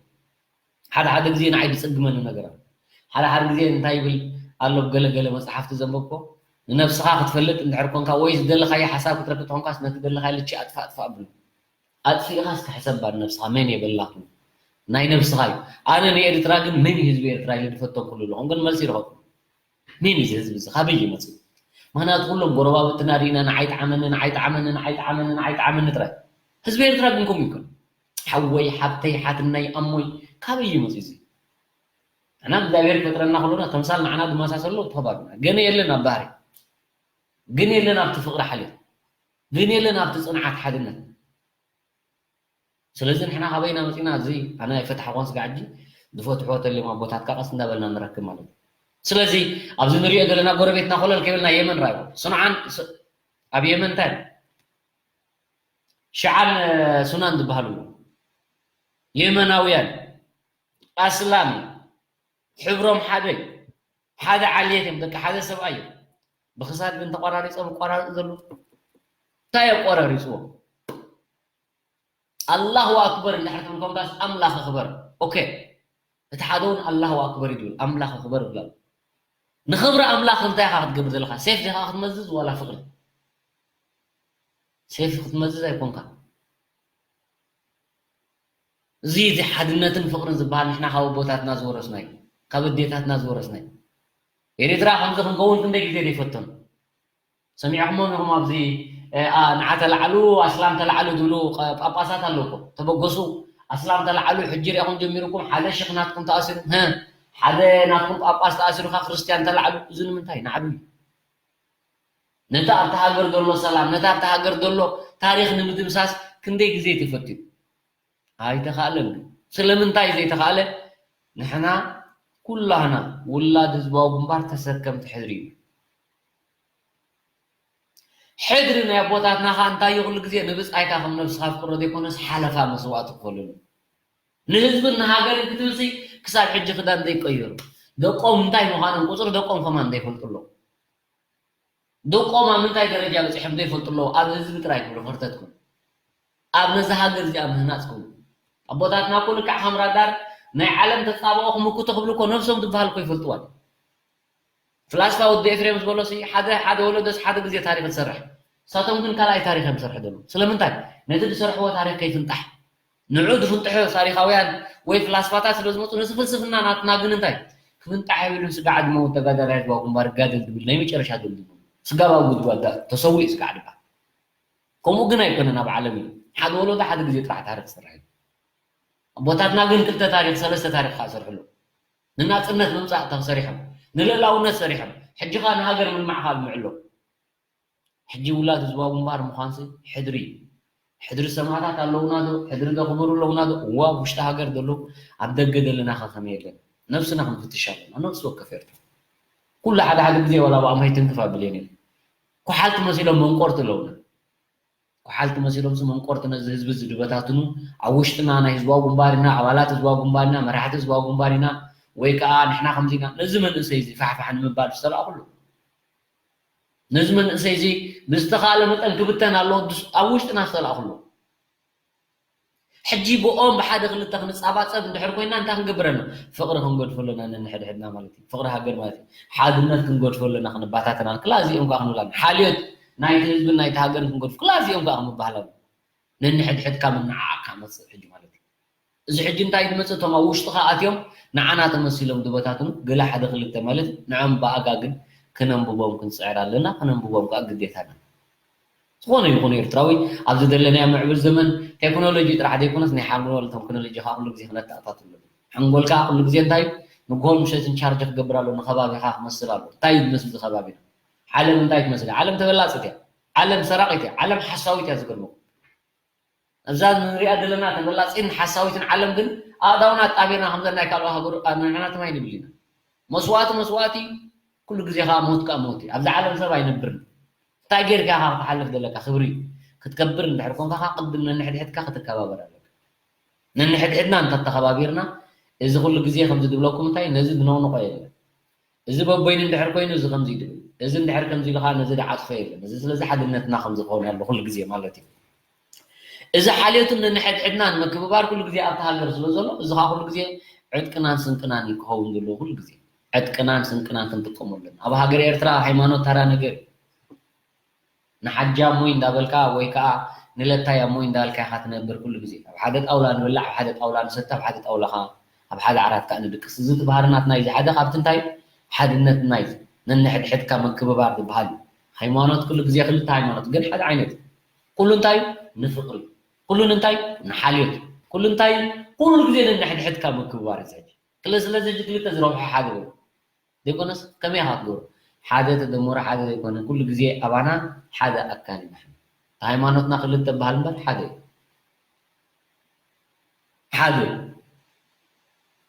ሓደ ሓደ ግዜ ንዓይ ዝፅግመኒ ነገር ኣሎ። ሓደ ሓደ ግዜ እንታይ ይብል ኣሎ፣ ገለ ገለ መፅሓፍቲ ዘንበብኮ፣ ንነብስኻ ክትፈልጥ እንድሕር ኮንካ ወይ ዝደለኻዮ ሓሳብ ክትረክብ ተኾንካስ ነቲ ደለኻዮ ልቺ ኣጥፋእ ኣጥፋእ ብሉ። ኣጥፊእኻስ ክሕሰባ ንነብስኻ መን የበላኹ? ናይ ነብስኻ እዩ። ኣነ ንኤርትራ ግን መን እዩ ህዝቢ ኤርትራ ኢለ ዝፈተንኩሉ ኣለኹም፣ ግን መልሲ ይረኸብኩ። መን እዩ እዚ ህዝቢ እዚ? ካበይ እዩ መፂኡ? ምኽንያቱ ኩሎም ጎረባብትና ርኢና ንዓይ ጠዓመኒ፣ ንዓይ ጠዓመኒ፣ ንዓይ ጠዓመኒ፣ ንዓይ ጠዓመኒ ጥራይ። ህዝቢ ኤርትራ ግን ከምኡ ይኮን። ሓወይ፣ ሓብተይ፣ ሓትናይ፣ ኣሞይ፣ ካበይ እዩ መፂኡ እዚ? ንሕና እግዚኣብሔር ክፈጥረና ከሎና ተምሳል ንዓና ዝመሳሰሉ ተኸባብና። ግን የለን ኣብ ባህሪ። ግን የለን ኣብቲ ፍቕሪ ሓልዮት። ግን የለን ኣብቲ ጽንዓት ሓድነት። ስለዚ ንሕና ካበይና መጺና? እዚ ኣነ ኣይፈታሕኳን ስጋዕ ሕጂ ዝፈትሕዎ ተልዮም ኣቦታትካ ቀስ እንዳበልና ንረክብ ማለት እዩ። ስለዚ ኣብዚ ንሪኦ ዘለና ጎረቤትና ኮለል ከይበልና የመን ራእይዎ። ስኑዓን ስ-፣ ኣብ የመን እንታይ ሽዓን ሱናን ዝበሃሉ ኣለዉ። የመናውያን ኣስላም እዮም። ሕብሮም ሓደ እዩ። ሓደ ዓሌት እዮም። ደቂ ሓደ ሰብኣይ እዮም። ብኽሳድ ግን ተቆራሪጾም ይቆራረጹ ዘለዉ። እንታይ ኣቆራሪጽዎም? ኣላሁ ኣክበር እንድሕር ትብል ኮንካስ ኣምላኽ ኣኽበር። ኦኬ። እቲ ሓደ እውን ኣላሁ ኣክበር እዩ ዝብል፣ ኣምላኽ ኣኽበር ይብል ኣሎ። ንኽብሪ ኣምላኽ እንታይ ኢኻ ክትገብር ዘለኻ? ሴፍ ዲኻ ክትመዝዝ ዋላ ፍቕሪ? ሴፍ ክትመዝዝ ኣይኮንካ። እዚ፣ እዚ ሓድነትን ፍቕርን ዝበሃል ንሕና ካብ ኣቦታትና ዝወረስናዩ፣ ካብ ኣዴታትና ዝወረስናዩ። ኤርትራ ከምዚ ክንከውን ክንደይ ግዜ ዘይፈተኑ። ሰሚዕኹሞም ኢኹም ኣብዚ፣ እ፣ ኣ፣ ንዓ ተላዕሉ፣ ኣስላም ተላዕሉ ዝብሉ ቐ-፣ ጳጳሳት ኣለዉ እኮ። ተበገሱ፣ ኣስላም ተላዕሉ፣ ሕጂ ርኢኹም ጀሚርኩም፣ ሓደ ሽኽ ናትኩም ተኣሲሩ፣ ህ፣ ሓደ ናትኩም ጳጳስ ተኣሲሩ፣ ኸ ክርስትያን ተላዕሉ። እዚ ንምንታይ? ንዓዱ እዩ። ነቲ ኣብቲ ሃገር ዘሎ ሰላም፣ ነቲ ኣብቲ ሃገር ዘሎ ታሪኽ ንምድምሳስ ክንደይ ግዜ ተፈትዩ? ኣይተኻእለን። ስለምንታይ ዘይተኻእለ? ንሕና ኩላህና ውላድ ህዝባዊ ግንባር ተሰከምቲ ሕድሪ እዩ። ሕድሪ ናይ ኣቦታትና ኸኣ እንታይ እዩ? ኩሉ ግዜ ንብጻይካ ከም ነብስኻ ፍቅሮ ዘይኮነስ ሓለፋ መስዋእቲ ክኸፍለሉ። ንህዝብን ንሃገርን ክትብልሲ ክሳብ ሕጂ ክዳን ዘይቀየሩ። ደቆም እንታይ ምዃኖም፣ ቁጽሪ ደቆም ከማን ዘይፈልጡ ኣለዉ። ደቆም ኣብ ምንታይ ደረጃ በጺሖም ዘይፈልጡ ኣለዉ። ኣብ ህዝቢ ጥራይ ክብሉ ከርተትኩም። ኣብ ነዛ ሃገር እዚኣ ምህናጽ ክብሉ። ኣቦታትና እኮ ልክዕ ከም ራዳር ናይ ዓለም ተጻብኦ ክምክቱ ክብሉ እኮ ነብሶም ዝበሃል እኮ ይፈልጥዋ። ፍላስፋ ወዲ ኤፍሬም ዝበሎሲ ሓደ፣ ሓደ ወለዶስ ሓደ ግዜ ታሪኽ ዝሰርሕ። ንሳቶም ግን ካልኣይ ታሪኽ እዮም ዝሰርሑ ዘለዉ። ስለምንታይ? ነቲ ዝሰርሕዎ ታሪኽ ከይፍንጣሕ። ንዑ ዝፍንጥሑ ታሪኻውያን ወይ ፍላስፋታት ስለ ዝመጹ፣ ነዚ ፍልስፍና ናትና ግን እንታይ? ክፍንጣሕ የብሉን። ስጋዕ ድመውት ተጋዳላይ ህዝባዊ ግንባር ይጋደል ዝብል ናይ መጨረሻ ድምድምኡ። ስጋብ ኣብ ጉድጓድ ተሰዊኡ ስጋዕ ድባ። ከምኡ ግን ኣይኮነን ኣብ ዓለም እዩ። ሓደ ወለዶ ሓደ ግዜ ጥራሕ ታሪኽ ዝሰርሕ እዩ። ኣቦታትና ግን ክልተ ታሪኽ፣ ሰለስተ ታሪኽ ከኣ ዝሰርሑ ኣለዉ። ንናጽነት ምምጻእ ተሰሪሖም፣ ንልእላውነት ሰሪሖም፣ ሕጂ ከኣ ንሃገር ምልማዕ ከኣ ልምዑ ኣለዉ። ሕጂ ውላድ ህዝባዊ ግንባር ምዃንሲ ሕድሪ እዩ። ሕድሪ ሰማእታት ኣለዉና ዶ? ሕድሪ ዶ ክቡር ኣለዉና ዶ? እዋ ኣብ ውሽጢ ሃገር ዘለዉ፣ ኣብ ደገ ዘለና ከ ከመይ የለን? ነብስና ክንፍትሽ ኣለና። ነብሲ ወከፍ ኤርትራ። ኩሉ ሓደ ሓደ ግዜ ዋላ ብኣምሀይ ትንክፍ ኣብልን እየ። ኳሓልቲ መሲሎም መንቆርቲ ኣለዉና። ኳሓልቲ መሲሎምሲ መንቆርቲ ነዚ ህዝቢ እዚ ዝበታትኑ፣ ኣብ ውሽጥና ናይ ህዝባዊ ግንባር ኢና፣ ኣባላት ህዝባዊ ግንባር ኢና፣ መራሕቲ ህዝባዊ ግንባር ኢና፣ ወይ ከኣ ንሕና ከምዚ ኢና፣ ነዚ መንእሰይ እዚ ፋሕፋሕ ንምባል ዝተላእኩሉ። ነዚ መንእሰይ እዚ ብዝተኻእለ መጠን ክብተን ኣለዎ፣ ድስ-፣ ኣብ ውሽጥና ዝተላእኩሉ። ሕጂ ብኦም ብሓደ ክልተ ክንጻባጸብ እንድሕር ኮይና እንታይ ክንገብር ኣለና? ፍቕሪ ክንገድፎ ኣለና ነንሕድሕድና ማለት እዩ። ፍቕሪ ሃገር ማለት እዩ። ሓድነት ክንገድፎ ኣለና ክንባታተናን ክላ እዚኦም ከኣ ክንብላን። ሓልዮት ናይቲ ህዝብን ናይቲ ሃገርን ክንገድፎ ክላ እዚኦም ከኣ ክንበሃል ኣለና። ነንሕድሕድካ ምንዓዓቕ ክመጽእ ሕጂ ማለት እዩ። እዚ ሕጂ እንታይ ዝመጽእ? እቶም ኣብ ውሽጥኻ ኣትዮም ንዓና ተመሲሎም ዝበታትኑ ገለ ሓደ ክልተ ማለት እዩ። ንዖም ብኣጋ ግን ክነንብቦም ክንጽዕር ኣለና። ክነንብቦም ከኣ ግዴታና። ዝኾነ ይኹን ኤርትራዊ ኣብዚ ዘለናዮ ምዕብል ዘመን ቴክኖሎጂ ጥራሕ ዘይኮነስ ናይ ሓንጎል ቴክኖሎጂ ከኣ ኩሉ ግዜ ክነተኣታትሎ ኣለና። ሓንጎል ከኣ ኩሉ ግዜ እንታይ እዩ? ንግሆን ምሸትን ቻርጅ ክገብር ኣሎ፣ ንኸባቢኻ ክመስል ኣሎ። እንታይ እዩ ዝመስል እዚ ከባቢና? ዓለም እንታይ ትመስል? ዓለም ተበላጽት እያ። ዓለም ሰራቒት እያ። ዓለም ሓሳዊት እያ ዝገርመኩም። እዛ ንሪኣ ዘለና ተበላጺን ሓሳዊትን ዓለም ግን ኣእዳውና ኣጣቢርና ከምዘን ናይ ካልኦ ሃገሩ ኣብ ንሕና ትማይ ንብል ኢና። መስዋእቲ መስዋእቲ፣ ኩሉ ግዜ ከኣ ሞት ከኣ ሞት እዩ። ኣብዛ ዓለም ሰብ ኣይነብርን። እንታይ ጌርካ ኢኻ ክትሓልፍ ዘለካ? ክብሪ ክትከብር እንድሕር ኮንካ ከኣ ቅድም ነንሕድሕድካ ክትከባበር ኣለካ። ነንሕድሕድና እንተተኸባቢርና እዚ ኩሉ ግዜ ከምዚ ዝብለኩም እንታይ ነዚ ዝነቕንቖ የለን። እዚ በቦይኑ እንድሕር ኮይኑ እዚ ከምዚ ይድብል፣ እዚ እንድሕር ከምዚ ኢሉ ከዓ ነዚ ዝዓፅፎ የለን። እዚ ስለዚ ሓድነትና ከምዚ ክኸውን ያለ ኩሉ ግዜ ማለት እዩ። እዚ ሓልዮትን ንንሕድሕድናን ምክብባር ኩሉ ግዜ ኣብቲ ሃገር ስለ ዘሎ እዚ ከዓ ኩሉ ግዜ ዕጥቅናን ስንቅናን እዩ ክኸውን ዘለዎ። ኩሉ ግዜ ዕጥቅናን ስንቅናን ክንጥቀመሉ ኣለና። ኣብ ሃገር ኤርትራ ሃይማኖት ተራ ነገር እዩ። ንሓጃ እሞይ እንዳበልካ ወይ ከዓ ንለታይ እሞይ እንዳበልካ ኢኻ ትነብር ኩሉ ግዜ። ኣብ ሓደ ጣውላ ንብላዕ፣ ኣብ ሓደ ጣውላ ንሰቲ፣ ኣብ ሓደ ጣውላ ከዓ ኣብ ሓደ ዓራት ከዓ ንድቅስ። እዚ እቲ ባህርናትና እዩ። ሓደ ካብቲ እንታይ ሓድነትና እዩ። ነንሕድሕድካ ምክብባር ዝበሃል እዩ። ሃይማኖት ኩሉ ግዜ ክልተ ሃይማኖት ግን ሓደ ዓይነት እዩ። ኩሉ እንታይ ንፍቅሪ፣ ኩሉ እንታይ ንሓልዮት፣ ኩሉ እንታይ ኩሉ ግዜ ነንሕድሕድካ ምክብባር እዩ። ሕጂ ክልተ ስለዚ ሕጂ ክልተ ዝረብሑ ሓደ እዩ። ዘይኮነስ ከመይ ኢኻ ትገብሮ? ሓደ ተደመሩ ሓደ ዘይኮነ ኩሉ ግዜ ኣባና ሓደ ኣካል ኢና። ሃይማኖትና ክልተ በሃል እምበር ሓደ እዩ። ሓደ እዩ።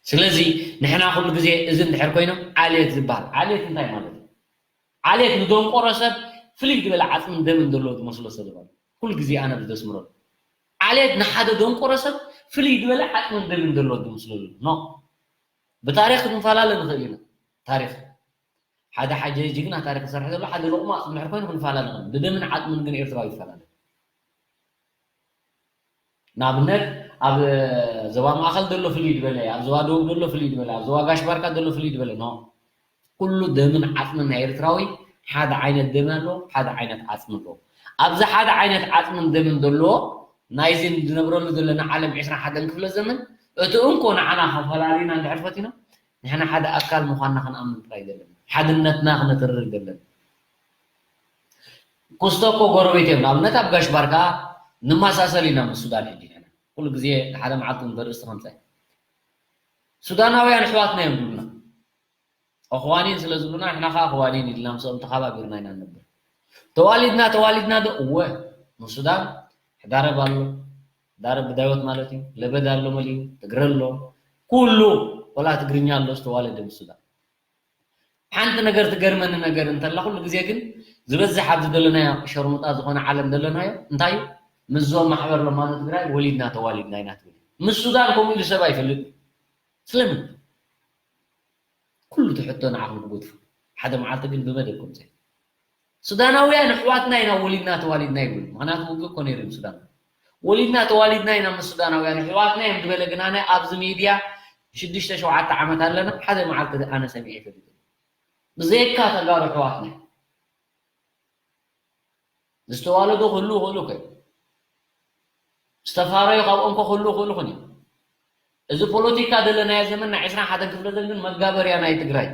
ስለዚ ንሕና ኩሉ ግዜ እዚ እንድሕር ኮይኖም ዓሌት ዝበሃል ዓሌት እንታይ ማለት እዩ? ዓሌት ንደንቆሮ ሰብ ፍልይ ዝበለ ዓፅምን ደምን ዘለዎ ዝመስሎ ሰብ ኣሎ። ኩሉ ግዜ ኣነ ብዘስምረሉ ዓሌት ንሓደ ደንቆሮ ሰብ ፍልይ ዝበለ ዓፅምን ደምን ዘለዎ ዝመስለሉ ኖ። ብታሪኽ ክንፈላለ ንኽእል ኢና። ታሪኽ ሓደ ሓጀ ጅግና ታሪኽ ዝሰርሐ ዘሎ ሓደ ሎቕማፅ እንድሕር ኮይኑ ክንፈላለ ንኽእል። ብደምን ዓፅምን ግን ኤርትራዊ ይፈላለ። ንኣብነት ኣብ ዞባ ማእኸል ዘሎ ፍልይ ዝበለ፣ ኣብ ዞባ ደቡብ ዘሎ ፍልይ ዝበለ፣ ኣብ ዞባ ጋሽ ባርካ ዘሎ ፍልይ ዝበለ ኖ። ኩሉ ደምን ዓፅምን ናይ ኤርትራዊ ሓደ ዓይነት ደም ኣሎ፣ ሓደ ዓይነት ዓፅሚ ኣሎ። ኣብዚ ሓደ ዓይነት ዓፅምን ደምን ዘሎ ናይዚ ዝነብረሉ ዘለና ዓለም ዕስራን ሓደን ክፍለ ዘመን እቲ እንኮ ንዓና ከፈላሊና እንድሕር ፈቲና ንሕና ሓደ ኣካል ምዃንና ክንኣምን ጥራይ ዘለና። ሓድነትና ክነትርር ዘለና። ኩስቶ እኮ ጎረቤት እዮም። ንኣብነት ኣብ ጋሽ ባርካ ንመሳሰል ኢና ምስ ሱዳን ሕጂ ንሕና። ኩሉ ግዜ ሓደ መዓልቲ እንተርእስቲ ከምፀ ሱዳናውያን ኣሕዋትና እዮም ዝብሉና። ኣኽዋኒን ስለ ዝብሉና ንሕና ከዓ ኣኽዋኒን ኢልና ምስኦም ተኸባቢርና ኢና ንነብር። ተዋሊድና ተዋሊድና ዶ? እወ። ምስ ሱዳን ሕዳረብ ኣሎ። ሕዳረብ ብዳይወት ማለት እዩ። ለበዳ ኣሎ መሊኡ። ትግረ ኣሎ። ኩሉ ቆላ ትግርኛ ኣሎ ዝተዋለደ ምስ ሱዳን። ሓንቲ ነገር ትገርመኒ ነገር እንተላ ኩሉ ግዜ ግን ዝበዝሕ ኣብዚ ዘለናዮ ሸርሙጣ ዝኾነ ዓለም ዘለናዮ እንታይ እዩ? ምስዞም ማሕበር ለማኖ ትግራይ ወሊድና ተዋሊድና ኢና ትብል። ምስ ሱዳን ከምኡ ኢሉ ሰብ ኣይፈልጥ። ስለምን? ኩሉ ትሕቶ ንዓኹም ክጎድፉ። ሓደ መዓልቲ ግን ብመደብኩም ዘይ ሱዳናውያን ኣሕዋትና ኢና ወሊድና ተዋሊድና ይብሉ። ምኽንያቱ ውግእ እኮ ነይሩ ሱዳን። ወሊድና ተዋሊድና ኢና ምስ ሱዳናውያን ኣሕዋትና እዮም ዝበለ ግን ኣነ ኣብዚ ሚድያ ሽዱሽተ ሸውዓተ ዓመት ኣለና ሓደ መዓልቲ ኣነ ሰሚዐ ይፈልጥ። ብዘይካ ተጋሩ ኣሕዋትና ዝተዋለዶ ክህሉ ይኽእሉ ከ ዝተፋረዩ ካብኦም ከ ክህሉ ይኽእሉ ኹን እዩ። እዚ ፖለቲካ ዘለናዮ ዘመን ናይ ዕስራን ሓደን ክፍለ ዘመን መጋበርያ ናይ ትግራይ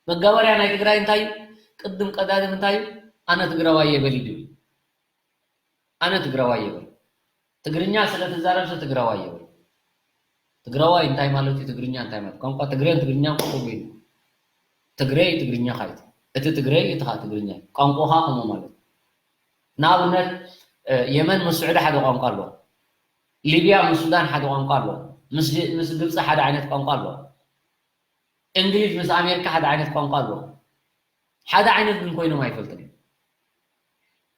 መጋበርያ ናይ ትግራይ እንታይ እዩ? ቅድም ቀዳድም እንታይ እዩ? ኣነ ትግራዋይ የበል ይድብል። ኣነ ትግራዋይ የበል። ትግርኛ ስለ ትዛረብ ሰብ ትግራዋይ የበል። ትግራዋይ እንታይ ማለት እዩ? ትግርኛ እንታይ ማለት ቋንቋ ትግሬን ትግርኛን ቁጥር ኮይኑ ትግሬ ትግርኛ ካይት እቲ ትግሬ እቲ ካ ትግርኛ ቋንቋኻ ከምኡ ማለት ንኣብነት የመን ምስ ስዑዲ ሓደ ቋንቋ ኣለዎ። ሊብያ ምስ ሱዳን ሓደ ቋንቋ ኣለዎ። ምስ ግብፂ ሓደ ዓይነት ቋንቋ ኣለዎ። እንግሊዝ ምስ ኣሜሪካ ሓደ ዓይነት ቋንቋ ኣለዎ። ሓደ ዓይነት ግን ኮይኖም ኣይፈልጥን እዮም።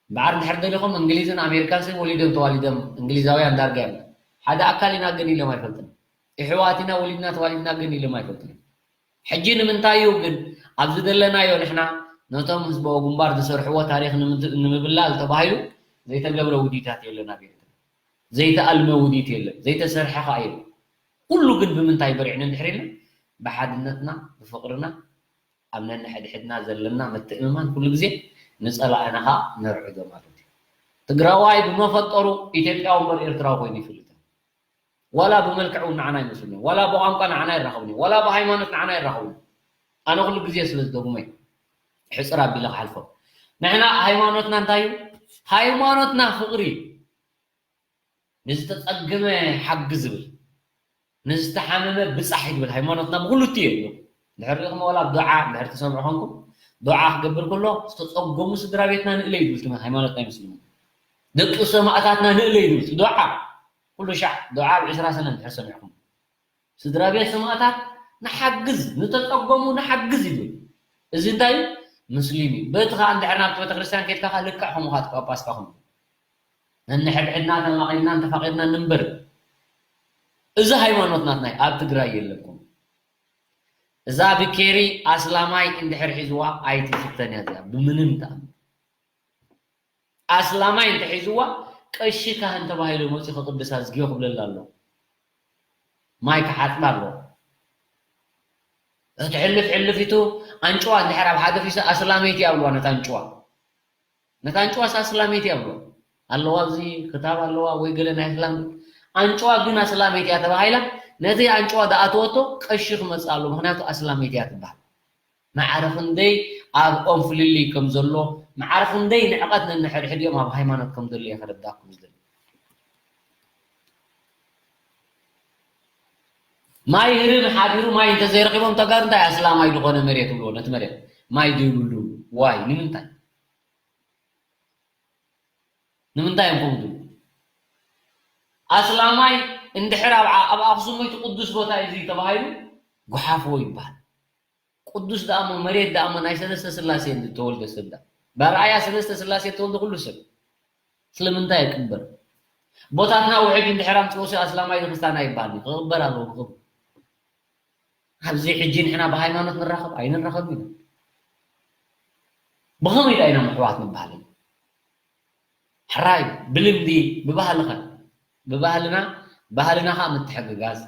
እምበኣር እንድሕር ደሊኹም እንግሊዝን ኣሜሪካን ሰብ ወሊዶም ተዋሊዶም እንግሊዛውያን ዳርጋ እዮም። ሓደ ኣካል ኢና ግን ኢሎም ኣይፈልጥን። ይሕዋት ኢና ወሊድና ተዋሊድና ግን ኢሎም ኣይፈልጥን እዮም። ሕጂ ንምንታይ እዩ ግን ኣብዚ ዘለናዮ ንሕና ነቶም ህዝባዊ ግንባር ዝሰርሕዎ ታሪኽ ንምብላል ተባሂሉ ዘይተገብረ ውዲታት የለን ኣብ ኤርትራ። ዘይተኣልመ ውዲት የለን። ዘይተሰርሐ ከዓ የለን። ኩሉ ግን ብምንታይ በሪዕና እንድሕር ኢልና ብሓድነትና ብፍቕርና ኣብ ነንሕድሕድና ዘለና ምትእምማን ኩሉ ግዜ ንፀላእና ከዓ ነርዕዶ ማለት እዩ። ትግራዋይ ብመፈጠሩ ኢትዮጵያዊ እምበር ኤርትራዊ ኮይኑ ይፍልጥ ዋላ ብመልክዕ እውን ንዓና ኣይመስሉን እዮም ዋላ ብቋንቋ ንዓና ኣይራኸቡን እዮም ዋላ ብሃይማኖት ንዓና ኣይራኸቡን። ኣነ ኩሉ ግዜ ስለ ዝደግሞ እዩ። ሕፅር ኣቢለ ክሓልፎ ንሕና ሃይማኖትና እንታይ እዩ? ሃይማኖትና ፍቕሪ እዩ። ንዝተፀገመ ሓግዝ ዝብል ንዝተሓመመ ብፃሕ እዩ ዝብል ሃይማኖትና ብክልቲኡ እዩ። እንድሕር ሪኢኹም ዋላ ኣብ ዱዓ እንድሕር ትሰምዑ ኮንኩም ዱዓ ክገብር ከሎ ዝተፀገሙ ስድራ ቤትና ንእለይ ዝብል ትምህርቲ ሃይማኖትና ይመስልኒ። ደቂ ሰማእታትና ንእለይ ዝብል ዱዓ ኩሉ ሻዕ ዱዓ ኣብ ዕስራ ሰነ እንድሕር ሰሚዕኩም ስድራ ቤት ሰማእታት ንሓግዝ ንተፀገሙ ንሓግዝ ይብል። እዚ እንታይ እዩ? ምስሊም እዩ። በቲ ከዓ እንድሕር ናብቲ ቤተክርስትያን ከድካ ከዓ ልክዕ ከምኡ ከዓ ጳጳስ ከዓ ከምኡ ነንሕድሕድና ተማቒልና እንተፋቒርና ንንበር እዚ ሃይማኖት ናትና ኣብ ትግራይ የለኩም። እዛ ብኬሪ ኣስላማይ እንድሕር ሒዝዋ ኣይትፍተን እያ እዚኣ ብምንም ተኣምር። ኣስላማይ እንተሒዝዋ ቀሺ ካህን ተባሂሉ መፂኡ ክቅድሳ ዝግዮ ክብለላ ኣሎ። ማይ ክሓፅባ ኣሎ። እቲ ሕልፍ ሕልፍ ኢቱ ኣንጭዋ እንድሕር ኣብ ሓደ ፊሰ ኣስላመይቲ ኣብልዋ ነታ ኣንጭዋ። ነታ ኣንጭዋስ ኣስላመይቲ ኣብልዋ። ኣለዋ ኣብዚ ክታብ ኣለዋ ወይ ገለ ናይ ኣስላም ኣንጭዋ ግን ኣስላመይቲ እያ ተባሂላ። ነቲ ኣንጭዋ ዝኣተወቶ ቀሺ ክመፅእ ኣሎ ምክንያቱ ኣስላመይቲ እያ ትበሃል። ማዕረ ክንደይ ኣብ ኦም ፍልልይ ከም ዘሎ ማዕረ ክንደይ ንዕቐት ነንሕድሕድ እዮም ኣብ ሃይማኖት ከም ዘሎ እየ ከረዳእኩም ዝደሊ። ማይ ህርም ሓዲሩ ማይ እንተዘይረኺቦም ተጋሩ እንታይ ኣስላማይ ዝኾነ መሬት ይብልዎ ነቲ መሬት ማይ ዘይብሉ ዋይ ንምንታይ ንምንታይ እዮም ከምኡ ዝብሉ ኣስላማይ እንድሕር ኣብ ኣብ ኣክሱም እቲ ቅዱስ ቦታ እዩ ተባሂሉ ጉሓፍዎ ይበሃል ቅዱስ ደኣሞ መሬት ደኣሞ ናይ ሰለስተ ስላሴ ዝተወልደ ሰብ ዳ በርኣያ ሰለስተ ስላሴ ተወልደ ኩሉ ሰብ ስለምንታይ ይቅበር ቦታትና ውሕጅ እንድሕር ኣምፅኦሲ ኣስላማይ ንክስታና ይበሃል ክቅበር ኣለዎ ብክብሩ ኣብዚ ሕጂ ንሕና ብሃይማኖት ንራኸብ ኣይንራኸብ ኢና ብኸመይ ዳ ኢና ምሕዋት ንበሃል ሕራይ ብልምዲ ብባህልኸ ብባህልና ባህልና ከዓ ምትሕግጋዝ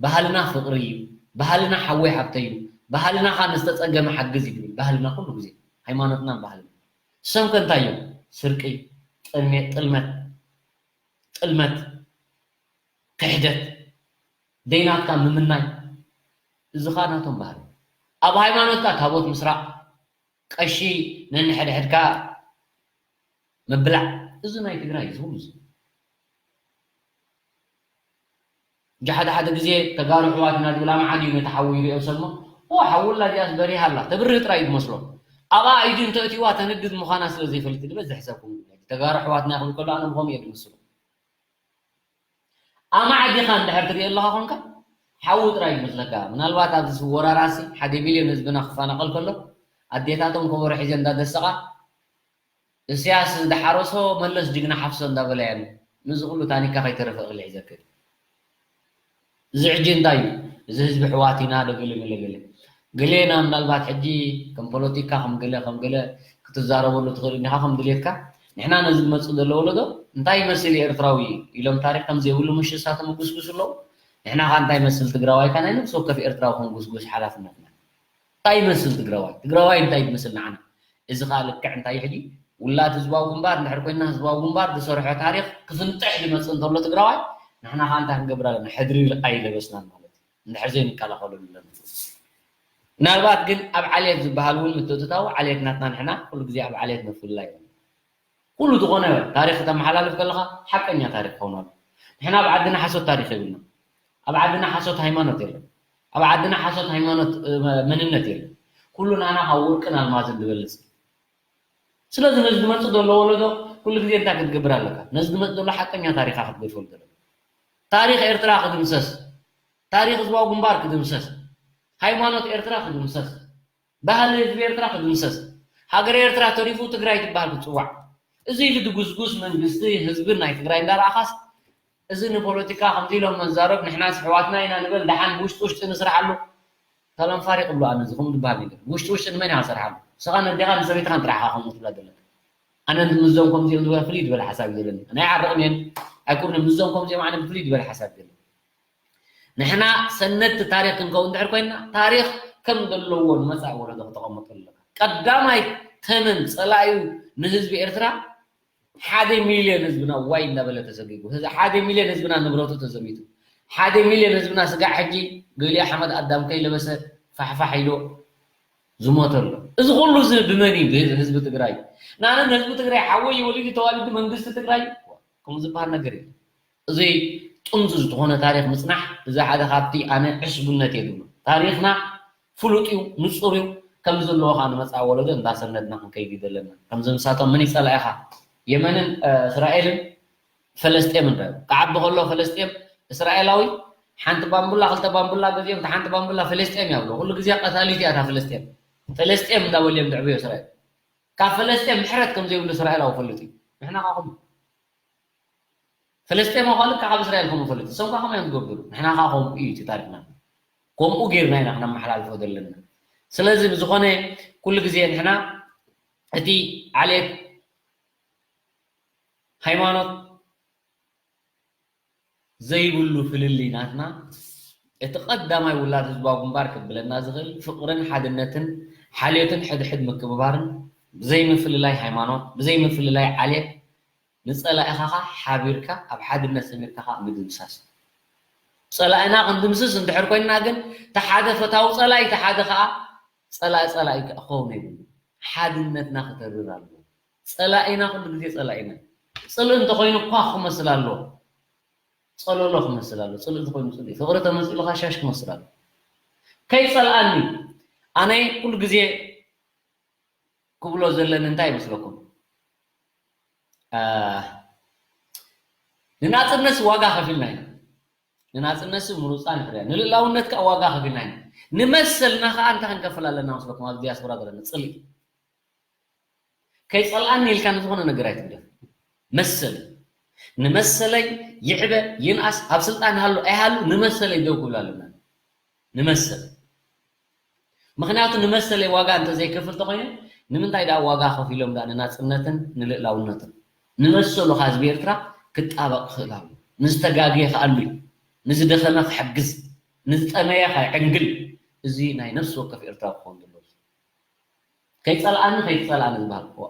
ባህልና ፍቅሪ እዩ ባህልና ሓወይ ሓብተይ እዩ ባህልና ከዓ ንዝተፀገመ ሓግዝ እዩ ዝብል ባህልና ኩሉ ግዜ ሃይማኖትና ባህልና ሰም ከ እንታይ እዮም ስርቂ ጥልመት ጥልመት ክሕደት ደይናትካ ምምናይ እዚ ከዓ ናቶም ባህል ኣብ ሃይማኖትካ ታቦት ምስራቅ ቀሺ ነንሕድሕድካ ምብላዕ እዚ ናይ ትግራይ ዝብሉ እዚ እንጂ ሓደ ሓደ ግዜ ተጋሩ ኣሕዋትና ዝብል ኣማዓት እዩ ነቲ ሓዊ ይሪኦ ሰሞ ኦ ሓውላ እዚኣስ በሪሃ ኣላ ተብርህ ጥራይ እዩ ዝመስሎ ኣብኣ ኢዱ እንተእትዋ ተንድድ ምዃና ስለ ዘይፈልጥ ዝበዝሕ ሰብ ከምኡ ተጋሩ ኣሕዋትና ክብል ከሎ ኣነ ምኾም እየ ዝመስሎ ኣማዓዲኻ እንድሕር ትሪኦ ኣለኻ ኮንካ ሓዊ ጥራይ ይመስለካ ምናልባት ኣብዚ ወራራሲ ሓደ ሚልዮን ህዝብና ክፈናቐል ከሎ ኣዴታቶም ከበሮ ሒዘ እንዳደሰቓ እስያስ ዝደሓረሶ መለስ ጅግና ሓፍሶ እንዳበላ እየን ነዚ ኩሉ ታኒካ ከይተረፈ እኽሊ ሒዘክን እዚ ሕጂ እንታይ እዩ እዚ ህዝቢ ሕዋት ኢና ዶ ገለ ገለ ገለ ገሌና ምናልባት ሕጂ ከም ፖለቲካ ከም ገለ ከም ገለ ክትዛረበሉ ትኽእል እንዲኻ ከም ድሌትካ ንሕና ነዚ ዝመፅእ ዘሎ ወለዶ እንታይ ይመስል ኤርትራዊ ኢሎም ታሪክ ከም ዘይብሉ ምሽ እሳቶም ይጉስጉሱ ኣለዉ ንሕና ካ እንታይ ይመስል ትግራዋይ ካ ናይ ነብሲ ወከፍ ኤርትራዊ ክንጉስጉስ ሓላፍነትና እንታይ ይመስል ትግራዋይ ትግራዋይ እንታይ ይመስል ንዓና እዚ ከዓ ልክዕ እንታይ ሕጂ ውላድ ህዝባዊ ግንባር እንድሕር ኮይና ህዝባዊ ግንባር ዝሰርሖ ታሪክ ክፍንጥሕ ዝመፅእ እንተሎ ትግራዋይ ንሕና ከዓ እንታይ ክንገብር ኣለና ሕድሪ ኣይለበስናን ማለት እዩ እንድሕር ዘይንከላኸለሉ ኣለና ምናልባት ግን ኣብ ዓሌት ዝበሃል እውን ምትእትታው ዓሌት ናትና ንሕና ኩሉ ግዜ ኣብ ዓሌት ምፍልላይ ኩሉ ዝኾነ ታሪክ ከተመሓላልፍ ከለካ ሓቀኛ ታሪክ ክኸውን ኣሎ ንሕና ኣብ ዓድና ሓሶት ታሪክ የብልና ኣብ ዓድና ሓሶት ሃይማኖት የለን ኣብ ዓድና ሓሶት ሃይማኖት መንነት የለን ኩሉ ናና ካብ ወርቅን ኣልማዝን ዝበልፅ ስለዚ ነዚ ዝመፅእ ዘሎ ወለዶ ኩሉ ግዜ እንታይ ክትገብር ኣለካ ነዚ ዝመፅእ ዘሎ ሓቀኛ ታሪካ ክትገድፈሉ ዘለካ ታሪክ ኤርትራ ክድምሰስ ታሪክ ህዝባዊ ግንባር ክድምሰስ ሃይማኖት ኤርትራ ክድምሰስ ባህሊ ህዝቢ ኤርትራ ክድምሰስ ሃገረ ኤርትራ ተሪፉ ትግራይ ትበሃል ክትፅዋዕ እዚ ኢሉ ድጉስጉስ መንግስቲ ህዝብን ናይ ትግራይ እንዳረኣኻስ እዚ ንፖለቲካ ከምዚ ኢሎም መዛረብ ንሕናስ ኣሕዋትና ኢና ንበል ደሓን ብውሽጢ ውሽጢ ንስርሓሉ ሰላም ፋሪቅ እብሎ ኣነ እዚ ከምኡ ዝበሃል ነገር ውሽጢ ውሽጢ ንመን ኢኻ ትሰርሓሉ ንስኻ ነዴኻ ንሰበይትኻን ጥራሕ ኢኻ ከምኡ ትብላ ዘለካ ኣነ ምስዞም ከምዚኦም ዝበለ ፍልይ ዝበለ ሓሳብ እዩ ዘለኒ ኣነ ኣይዓርቕን እየን ኣይኩርንን ምስዞም ከምዚኦም ኣነ ፍልይ ዝበለ ሓሳብ እዩ ዘለኒ ንሕና ሰነድቲ ታሪኽ ክንከውን እንድሕር ኮይንና ታሪኽ ከም ዘለዎ ንመፃኢ ወለዶ ክተቐምጠሉ ኣለካ ቀዳማይ ተመን ፀላኢኡ ንህዝቢ ኤርትራ ሓደ ሚልዮን ህዝብና ዋይ እንዳበለ ተሰጊጉ። ሓደ ሚልዮን ህዝብና ንብረቱ ተዘሚቱ። ሓደ ሚልዮን ህዝብና ስጋዕ ሕጂ ገሊኡ ሓመድ ኣዳም ከይለበሰ ፋሕፋሕ ኢሉ ዝሞተ ኣሎ። እዚ ኩሉ እዚ ብመን እዩ? ብህዝቢ ትግራይ። ናነ ንህዝቢ ትግራይ ሓወይ ወሊዱ ተዋሊዱ መንግስቲ ትግራይ ከምኡ ዝበሃል ነገር የለን። እዚ ጥንዙ ዝኾነ ታሪኽ ምፅናሕ እዚ ሓደ ካብቲ ኣነ ዕስቡነት እየ ዝብሎ። ታሪኽና ፍሉጥ እዩ፣ ንፁር እዩ። ከም ዘለዎ ከዓ ንመፃኢ ወለዶ እንዳሰነድና ክንከይድ እዩ ዘለና። ከምዚ ንሳቶም መን ይፀላኢኻ? የመንን እስራኤልን ፈለስጤምን ዶ ክዓቢ ከሎ ፈለስጤም እስራኤላዊ ሓንቲ ባምቡላ ክልተ ባምቡላ ገዚኦም እታ ሓንቲ ባምቡላ ፈለስጤም እያ ብሎ ኩሉ ግዜ ቀታሊት እያ እታ ፈለስጤም ፈለስጤም እንዳበሉ እዮም ድዕብዮ እስራኤል ካብ ፈለስጤም ምሕረት ከም ዘይብሉ እስራኤላዊ ፈልጥ እዩ ንሕና ካኹም ፍልስጤም ኣኳ ልክዕ ካብ እስራኤል ከምኡ ፈለጡ። እሶም ከ ከመይ እዮም ዝገብሩ? ንሕና ከ ከምኡ እዩ እቲ ታሪኽና። ከምኡ ጌርና ኢና ክነመሓላልፎ ዘለና። ስለዚ ብዝኾነ ኩሉ ግዜ ንሕና እቲ ዓሌት ሃይማኖት ዘይብሉ ፍልልይ ናትና፣ እቲ ቀዳማይ ውላድ ህዝባዊ ግንባር ክብለና ዝኽእል ፍቕርን ሓድነትን ሓልዮትን ሕድሕድ ምክብባርን ብዘይ ምፍልላይ ሃይማኖት፣ ብዘይ ምፍልላይ ዓሌት ንጸላኢኻ ኸኣ ሓቢርካ ኣብ ሓድነት ሰሚርካ ኸኣ ምድምሳስ። ጸላኢና ክንድምስስ እንድሕር ኮይንና ግን፣ እቲ ሓደ ፈታዊ ጸላኢ፣ እቲ ሓደ ኸኣ ጸላኢ ጸላኢ ክኸውን የብሉን። ሓድነትና ክተርር ኣለዎ። ጸላኢና ኩሉ ግዜ ጸላኢና እዩ። ጽልኢ እንተኾይኑ ኳኽ ክመስል ኣለዎ። ጸለሎ ክመስል ኣለዎ። ጽልኢ እንተኾይኑ ጽልኢ። ፍቕሪ ተመጺኡ ኸኣ ሻሽ ክመስል ኣለዎ። ከይጸልኣኒ፣ ኣነ ኩሉ ግዜ ክብሎ ዘለኒ እንታይ ይመስለኩም? አ፣ ንናጽነት ዋጋ ከፊልና ኢና። ንናጽነት ምሩጻን ይኽእል እያ። ንልእላውነት ከኣ ዋጋ ከፊልና ኢና። ንመሰልና ከኣ እንታይ ክንከፍል ኣለና መስለኩም? ኣብ ዲያስፖራ ዘለና ጽልኢ። ከይጸልኣኒ ኢልካ ንዝኾነ ነገር ኣይትግደፍ። መሰል። ንመሰለይ ይዕበ ይንኣስ፣ ኣብ ስልጣን ሃሉ ኣይሃሉ፣ ንመሰለይ ደው ክብል ኣለና። ንመሰል። ምኽንያቱ ንመሰለይ ዋጋ እንተዘይከፍል ተኾይነ፣ ንምንታይ ደኣ ዋጋ ከፊሎም ደኣ ንናጽነትን ንልእላውነትን? ንመሰሉ ከ ህዝቢ ኤርትራ ክጣበቕ ክኽእል ኣለዎ። ንዝተጋግየ ክኣሉ እዩ። ንዝደኸመ ክሕግዝ፣ ንዝጠመየ ከዕንግል። እዚ ናይ ነፍሲ ወከፍ ኤርትራዊ ክኸውን ዘለዎ። ከይጸልኣኒ፣ ከይትጸልኣኒ ዝበሃል። እዋ፣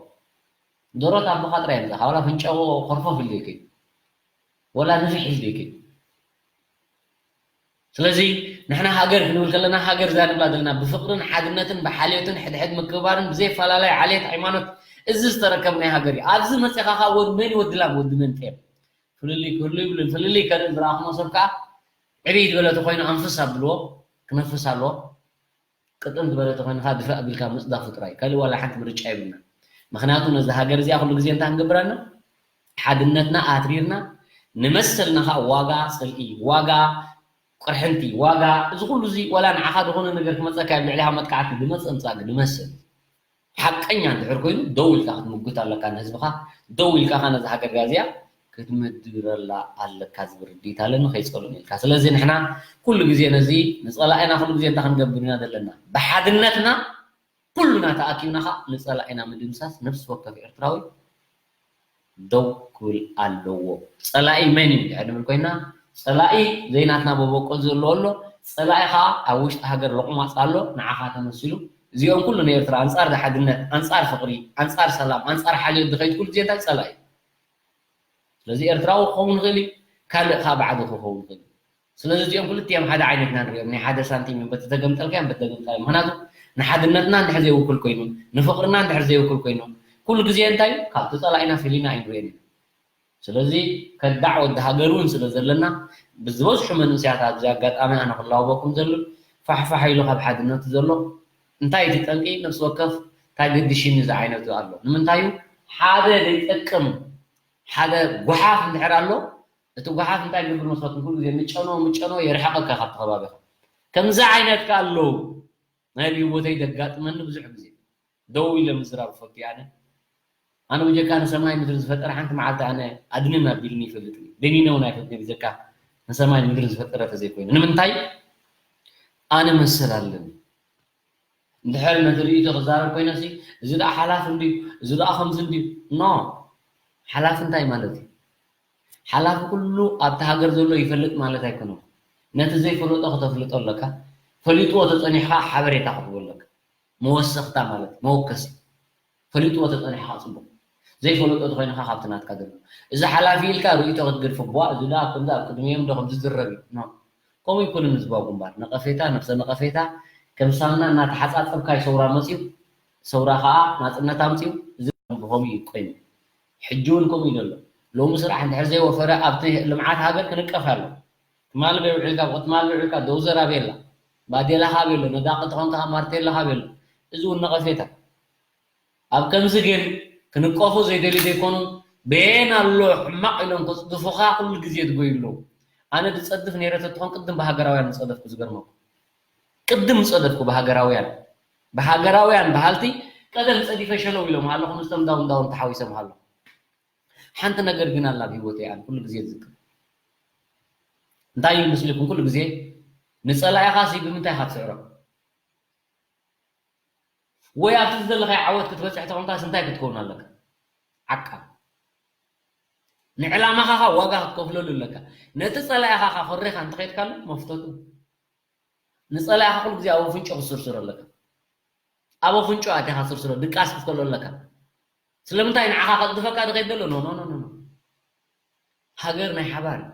ደሮት ኣቦኻ ጥራይ የምጻኻ። ዋላ ፍንጫዎ ኮርፈፍ ኢልካ፣ ወላ ንፍሕ ኢልካ። ስለዚ ንሕና ሃገር ክንብል ከለና፣ ሃገር እዛ ንብላ ዘለና ብፍቕርን ሓድነትን ብሓልዮትን ሕድሕድ ምክብባርን ብዘይፈላለይ ዓሌት፣ ሃይማኖት፣ እዚ ዝተረከብናዮ ሃገር እዩ። ኣብዚ መጺኻ ኸኣ ወዲ መን እዩ ወዲ ላም፣ ወዲ መን ጤል? ፍልልይ ክህሉ ይብሉን። ፍልልይ ከርኢ ዝረኣኹሞ ሰብ ከኣ ዕብይ ዝበለ ተኾይኑ ኣንፍስ ኣብልዎ፣ ክነፍስ ኣለዎ። ቅጥን ዝበለ ተኾይኑ ኸኣ ድፋእ ኣቢልካ ምጽዳፉ ጥራይ። ካልእ ዋላ ሓንቲ ምርጫ የብልና። ምኽንያቱ ነዛ ሃገር እዚኣ ኩሉ ግዜ እንታይ ክንገብር ኣለና? ሓድነትና ኣትሪርና፣ ንመሰልና ኸኣ ዋጋ ጽልኢ፣ ዋጋ ቅርሕንቲ፣ ዋጋ እዚ ኩሉ እዚ ዋላ ንዓኻ ዝኾነ ነገር ክመጸካ ኣብ ልዕሊኻ መጥቃዕቲ ዝመጽእ ምጻእ ግን ንመሰል ሓቀኛ እንድሕር ኮይኑ ደው ኢልካ ክትምጉት ኣለካ ንህዝብኻ፣ ደው ኢልካ ኸኣ ነዛ ሃገር እዚኣ ክትምድረላ ኣለካ ዝብል ርድኢት ኣለኒ፣ ከይጸልኡኒ ኢልካ። ስለዚ ንሕና ኩሉ ግዜ ነዚ ንጸላኢና ኩሉ ግዜ እንታይ ክንገብር ኢና ዘለና? ብሓድነትና ኩልና ተኣኪብና ኸኣ ንጸላኢና ምድምሳስ ነፍሲ ወከፍ ኤርትራዊ ደው ክብል ኣለዎ። ጸላኢ መን እዩ እንድሕር ንብል ኮይና፣ ጸላኢ ዘይናትና በበቆል ዘሎ ኣሎ፣ ጸላኢ ኸኣ ኣብ ውሽጢ ሃገር ሎቕማጽ ኣሎ፣ ንዓኻ ተመሲሉ። እዚኦም ኩሉ ንኤርትራ ኣንጻር ሓድነት፣ ኣንጻር ፍቕሪ፣ ኣንጻር ሰላም፣ ኣንጻር ሓልዮት ዝኸይድ ኩሉ ግዜ እንታይ ጸላኢ እዩ። ስለዚ ኤርትራዊ ክኸውን ይኽእል እዩ፣ ካልእ ኸኣ ባዕዱ ክኸውን ይኽእል እዩ። ስለዚ እዚኦም ክልቲኦም ሓደ ዓይነት ኢና ንሪኦም፣ ናይ ሓደ ሳንቲም እዮም፣ በቲ ተገምጠልካዮም፣ በቲ ተገምጠልካዮም። ምኽንያቱ ንሓድነትና እንድሕር ዘይውክል ኮይኑ፣ ንፍቕርና እንድሕር ዘይውክል ኮይኑ፣ ኩሉ ግዜ እንታይ እዩ? ካብቲ ጸላኢና ፈሊና ኣይንሪኦን ኢና። ስለዚ ከዳዕ ወዲ ሃገር እውን ስለ ዘለና፣ ብዝበዝሑ መንእሰያት ኣብዚ ኣጋጣሚ ኣነ ክላወበኩም ዘሎ፣ ፋሕፋሕ ኢሉ ካብ ሓድነቱ ዘሎ፣ እንታይ እቲ ጠንቂ? ነፍሲ ወከፍ እንታይ ገድሽኒ ዝዓይነቱ ኣሎ። ንምንታይ እዩ? ሓደ ዘይጠቅም፣ ሓደ ጓሓፍ እንድሕር ኣሎ፣ እቲ ጓሓፍ እንታይ ይገብር መስለኩም? ኩሉ ግዜ ምጨኖ፣ ምጨኖ የርሕቐካ ካብቲ ከባቢኻ። ከምዚ ዓይነት ከ ኣለዉ። ናይ ብሂወተይ ዘጋጥመኒ ብዙሕ ግዜ። ደው ኢለ ምዝራብ እፈቱ እየ ኣነ። ኣነ ብጀካ ንሰማይ ምድሪ ዝፈጠረ ሓንቲ መዓልቲ ኣነ ኣድንን ኣቢልኒ ይፈልጥን እዩ። ደኒነ እውን ኣይፈልጥን እየ ብጀካ ንሰማይ ምድሪ ዝፈጠረ ተዘይኮይኑ። ንምንታይ? ኣነ መሰል ኣለኒ። እንድሕር ነቲ ርእይቶ ክዛረብ ኮይነሲ፣ እዚ ደኣ ሓላፊ እንድዩ፣ እዚ ደኣ ከምዚ እንድዩ። ኖ። ሓላፊ እንታይ ማለት እዩ? ሓላፊ ኩሉ ኣብቲ ሃገር ዘሎ ይፈልጥ ማለት ኣይኮነን። ነቲ ዘይፈለጦ ክተፍልጦ ኣለካ። ፈሊጥዎ ተጸኒሑ ከኣ ሓበሬታ ክትህቦ ኣለካ። መወሰኽታ ማለት እዩ፣ መወከሲ። ፈሊጥዎ ተጸኒሑ ከኣ ጽቡቕ። ዘይፈለጦ ተኾይኑ ከኣ ካብቲ ናትካ ዘሎ። እዚ ሓላፊ ኢልካ ርእይቶ ክትገድፎ፣ ቧ፣ እዚ ደኣ ከምዚ ኣብ ቅድሚኦም ዶ ከምዚ ዝረብ እዩ። ኖ። ከምኡ ኣይኮነን ህዝባዊ ግንባር። ነቐፌታ፣ ነብሰ ነቐፌታ፣ ከም ሳምና እናተሓጻጸብካ እዩ ሰውራ መጺኡ፣ ሰውራ ከኣ ናጽነት ኣምጺኡ፣ እዚ ብኸምኡ እዩ ቆይሙ። ሕጂ እውን ከምኡ እዩ ዘሎ። ሎሚ ስራሕ እንድሕር ዘይወፈረ ኣብቲ ልምዓት ሃገር ክንቀፍ ኣሎ። ትማሊ በይ ውዒልካ፣ ብትማሊ በይ ውዒልካ፣ ዶዘር ኣበይ ኣላ? ባዴላ ከ ኣበይ ኣሎ? ነዳቒ እንተኾንካ ከ ማርቴላ ከ ኣበይ ኣሎ? እዚ እውን ነቐፌታ። ኣብ ከምዚ ግን ክንቀፉ ዘይደልዩ ዘይኮኑ፣ በየን ኣሎ ሕማቕ ኢሎም ከጽድፉኻ ኩሉ ግዜ ዝጎዩ ኣለዉ። ኣነ ዝጸድፍ ነይረ ተትኾን ቅድም ብሃገራውያን ምጸደፍኩ፣ ዝገርመኩም። ቅድም ምጸደፍኩ ብሃገራውያን። ብሃገራውያን በሃልቲ ቀደም ጸዲፈ ሸለው ኢሎም ኣለኹ፣ ምስቶም ዳውን ዳውን ተሓዊሶም ኣለኹ። ሓንቲ ነገር ግን ኣላ ኣብ ህይወተይ ኣነ ኩሉ ግዜ ዝዝክር። እንታይ እዩ ምስልኩም? ኩሉ ግዜ ንጸላኢኻ ሲ ብምንታይ ኢኻ ትስዕሮ? ወይ ኣብቲ ዝደለኻዮ ዓወት ክትበጽሕ ተኾንካስ እንታይ ክትከውን ኣለካ? ዓቃብ። ንዕላማኻ ኸኣ ዋጋ ክትከፍለሉ ኣለካ። ነቲ ጸላኢኻ ኸኣ ኮሪኻ እንተኸይድካሉ መፍተቱ። ንጸላኢኻ ኩሉ ግዜ ኣብ ኣፍንጭኡ ክትስርስሮ ኣለካ። ኣብ ኣፍንጭኡ ኣቲኻ ክትስርስሮ፣ ድቃስ ክትከሎ ኣለካ። ስለምንታይ ንዓኻ ከቕድፈካ ድኸይድ ዘሎ? ኖ፣ ኖ፣ ኖ፣ ኖ፣ ኖ። ሃገር ናይ ሓባር እዩ።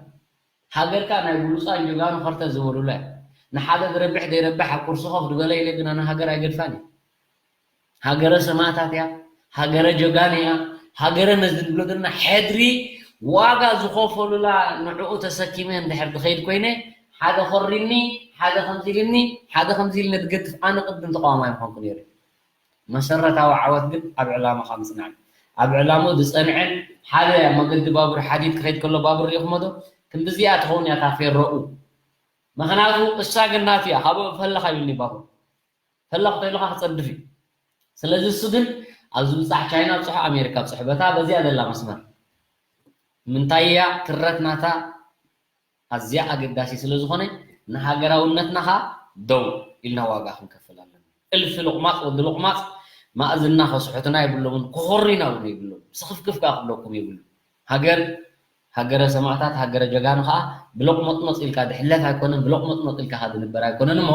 ሃገር ከኣ ናይ ብሉጻን ጀጋኑ ኸርተ ዝበሉላ እያ። ንሓደ ዝረብሕ ዘይረብሕ ኣብ ቁርሲ ኮፍ ዝበለ ኢለ ግን ኣነ ሃገር ኣይገድፋን እየ። ሃገረ ሰማእታት እያ፣ ሃገረ ጀጋኑ እያ፣ ሃገረ ነዚ ንብሎ ዘለና ሕድሪ ዋጋ ዝኸፈሉላ ንዕኡ ተሰኪመ እንድሕር ዝኸይድ ኮይነ ሓደ ኾሪኒ፣ ሓደ ከምዚ ኢልኒ፣ ሓደ ከምዚ ኢልኒ ዝገድፍ ኣነ ቅድም ተቃዋማይ ምኾንኩ ነይረ። መሰረታዊ ዓወት ግን ኣብ ዕላማኻ ምጽናዕ እዩ። ኣብ ዕላምኡ ዝጸንዐ ሓደ መገዲ ባቡር ሓዲድ ክኸይድ ከሎ ባቡር ርኢኹሞ ዶ? ክንድዚኣ ትኸውን እያ እታ ፌሮኡ። ምኽንያቱ እሳ ግን ናቱ እያ፣ ካብኡ ፈለኻ ይብልኒ ባቡር። ፈለኽ ተይሉኻ ክጸድፍ እዩ። ስለዚ እሱ ግን ኣብዚ ብጻሕ ቻይና ኣብጽሖ ኣሜሪካ ኣብጽሖ በታ በዚኣ ዘላ መስመር ምንታይ እያ ትረት ናታ ኣዝያ ኣገዳሲ ስለ ዝኾነ ንሃገራውነትና ኸኣ ደው ኢልና ዋጋ ክንከፍል ኣለና። እልፊ ሎቕማጽ ወዲ ሎቕማጽ ማእዝና ከስሕቱና የብሎምን፣ ክኾሪና እውን የብሎም፣ ስኽፍክፍ ከኣ ክብለኩም የብሉ። ሃገር ሃገረ ሰማእታት፣ ሃገረ ጀጋኑ ኸኣ ብሎቕሞጥሞጥ ኢልካ ዝሕለፍ ኣይኮነን፣ ብሎቕሞጥሞጥ ኢልካ ኸኣ ዝንበር ኣይኮነን። እሞ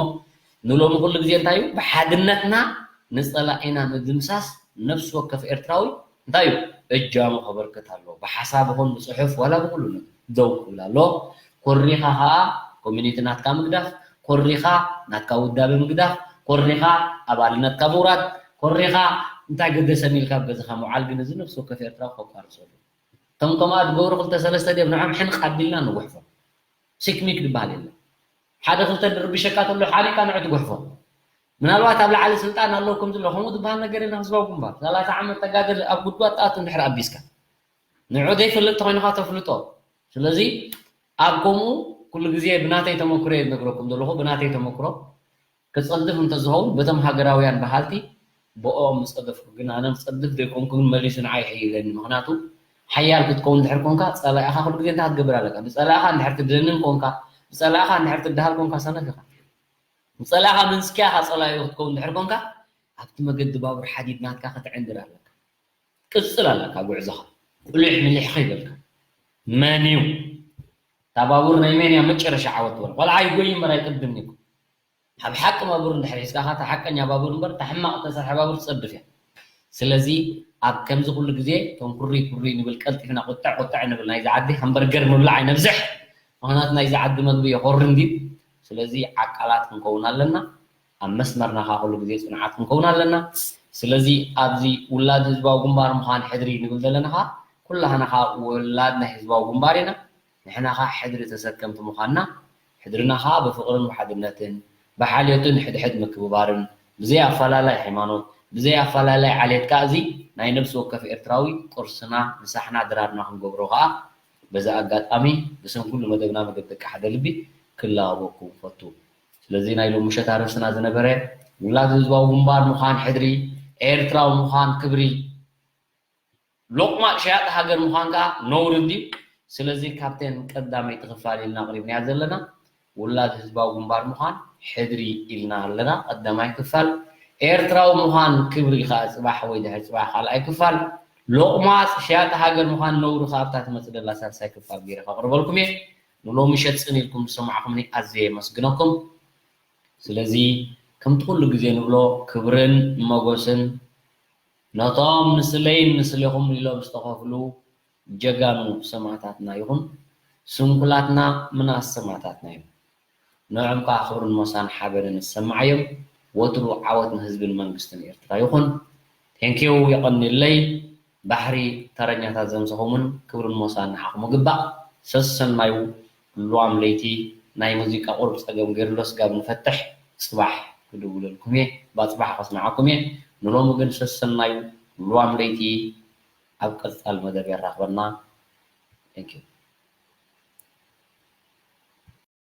ንሎሚ ኩሉ ግዜ እንታይ እዩ? ብሓድነትና ንጸላኢና ምድምሳስ ነፍሲ ወከፍ ኤርትራዊ እንታይ እዩ? እጃሙ ከበርክት ኣለዎ። ብሓሳብ ይኹን ብጽሑፍ ዋላ ብኹሉ ነገር ደው ክብል ኣለዎ። ኮሪኻ ኸኣ ኮሚኒቲ ናትካ ምግዳፍ፣ ኮሪኻ ናትካ ውዳበ ምግዳፍ፣ ኮሪኻ ኣባልነትካ ምውራድ፣ ኮሪኻ እንታይ ገደሰኒ ኢልካ ኣብ ገዛኻ ምውዓል ግን እዚ ነፍሲ ወከፍ ኤርትራዊ ከቋርጾ ኣለዎ። እቶም ከምኣ ዝገብሩ ክልተ ሰለስተ ድዮም ንዖም ሕንቕ ኣቢልና ንጉሕፎም። ሲክሚክ ዝበሃል የለን። ሓደ ክልተ ዝርብሸካ ተሎ ሓሪቕካ ንዑ ትጉሕፎ። ምናልባት ኣብ ላዕሊ ስልጣን ኣለኩም ዝብሎ ከምኡ ዝበሃል ነገር የለን። ህዝባዊ ግንባር ሰላሳ ዓመት ተጋደል ኣብ ጉድጓድ ትኣቱ እንድሕር ኣቢስካ ንዑ ዘይፈልጥ ተኾይንኻ ተፍልጦ። ስለዚ ኣብ ከምኡ ኩሉ ግዜ ብናተይ ተመክሮ እየ ዝነግረኩም ዘለኹ፣ ብናተይ ተመክሮ ክጸድፍ እንተዝኸውን በቶም ሃገራውያን በሃልቲ ብኦም ምጸደፍኩ፣ ግን ኣነ ምጸድፍ ዘይኮንኩ ግን መሊሱ ንዓይ ይሕይለኒ። ምኽንያቱ ሓያል ክትከውን እንድሕር ኮንካ ጸላኢኻ ኩሉ ግዜ እንታይ ክትገብር ኣለካ? ብጸላኢኻ እንድሕር ትደንን ኮንካ፣ ብጸላኢኻ እንድሕር ትደሃል ኮንካ ሰነፍ ኢኻ። ብጸላኢኻ መንስኪያ ኢኻ ጸላኢ ክትከውን እንድሕር ኮንካ ኣብቲ መገዲ ባቡር ሓዲድ ናትካ ክትዕንድር ኣለካ። ቅጽል ኣለካ ጉዕዞኻ። ቁሊሕ ምሊሕ ከይበልካ። መን እዩ? እታ ባቡር ናይ መን እያ መጨረሻ ዓወት ትበል? ቆልዓ ይጎይ እምበር ኣይቅድምን እዩ። ኣብ ሓቂ ባቡር እንድሕር ሒዝካ ኸዓ፣ እታ ሓቀኛ ባቡር እምበር፣ እታ ሕማቕ እተሰርሐ ባቡር ትጸድፍ እያ። ስለዚ ኣብ ከምዚ ኩሉ ግዜ እቶም ኩሪ ኩሪ ንብል፣ ቀልጢፍና ቁጥዕ ቁጥዕ ንብል፣ ናይዚ ዓዲ ሃምበርገር ምብላዕ ኣይነብዝሕ። ምኽንያቱ ናይዚ ዓዲ መግቢ የኾሪ እንድዩ። ስለዚ ዓቃላት ክንከውን ኣለና። ኣብ መስመርና ኸዓ ኩሉ ግዜ ጽኑዓት ክንከውን ኣለና። ስለዚ ኣብዚ ውላድ ህዝባዊ ግንባር ምዃን ሕድሪ ንብል ዘለና ኸዓ፣ ኩላህና ኸዓ ውላድ ናይ ህዝባዊ ግንባር ኢና። ንሕና ኸዓ ሕድሪ ተሰከምቲ ምዃንና፣ ሕድርና ኸዓ ብፍቕርን ብሓድነትን ብሓልዮትን ሕድሕድ ምክብባርን፣ ብዘይ ኣፈላላይ ሃይማኖት፣ ብዘይ ኣፈላላይ ዓሌት ከኣ እዚ ናይ ነብሲ ወከፍ ኤርትራዊ ቅርስና፣ ምሳሕና፣ ድራርና ክንገብሮ ኸኣ በዚ ኣጋጣሚ ብስም ኩሉ መደብና መደብ ደቂ ሓደ ልቢ ክላበወኩም እፈቱ። ስለዚ ናይ ሎሚ ምሸት ኣርእስትና ዝነበረ ውላድ ህዝባዊ ግንባር ምዃን ሕድሪ፣ ኤርትራዊ ምዃን ክብሪ፣ ሎቕማጽ ሸያጢ ሃገር ምዃን ከኣ ነውሪ እንድዩ። ስለዚ ካብተን ቀዳመይቲ ክፋል ኢልና ኣቕሪብናያ ዘለና ውላድ ህዝባዊ ግንባር ምዃን ሕድሪ ኢልና ኣለና። ቀዳማይ ክፋል ኤርትራዊ ምዃን ክብሪ ከኣ ጽባሕ ወይ ድሕሪ ጽባሕ ካልኣይ ክፋል ሎቕማጽ ሸያጢ ሃገር ምዃን ነውሪ ከኣ ኣብታ ትመጽእ ዘላ ሳልሳይ ክፋል ገይረ ከቕርበልኩም እየ። ንሎሚ ምሸት ጽን ኢልኩም ዝሰማዕኩምኒ ኣዝየ የመስግነኩም። ስለዚ ከምቲ ኩሉ ግዜ ንብሎ ክብርን ሞጎስን ነቶም ንስለይን ንስሌኹም ኢሎም ዝተኸፍሉ ጀጋኑ ሰማእታትና ይኹን ስንኩላትና ምናስ ሰማእታትና እዮም። ንዕኦም ከዓ ክብርን ሞሳን ሓበንን ይሰማዓዮም። ወትሩ ዓወት ንህዝብን መንግስትን ኤርትራ ይኹን። ቴንኪው የቐንየለይ። ባሕሪ ተረኛታት ዘምሰኹምን ክብርን ሞሳን ንዓኹም ይግባእ። ሰሰናዩ ልዋም ለይቲ ናይ ሙዚቃ ቁሩብ ጸገም ገይሩሎ ስጋብ ንፈትሕ ጽባሕ ክድውለልኩም እየ። ባጽባሕ ከስምዓኩም እየ። ንሎሚ ግን ሰሰናዩ ልዋም ለይቲ ኣብ ቀጻሊ መደብ የራኽበና። Thank you።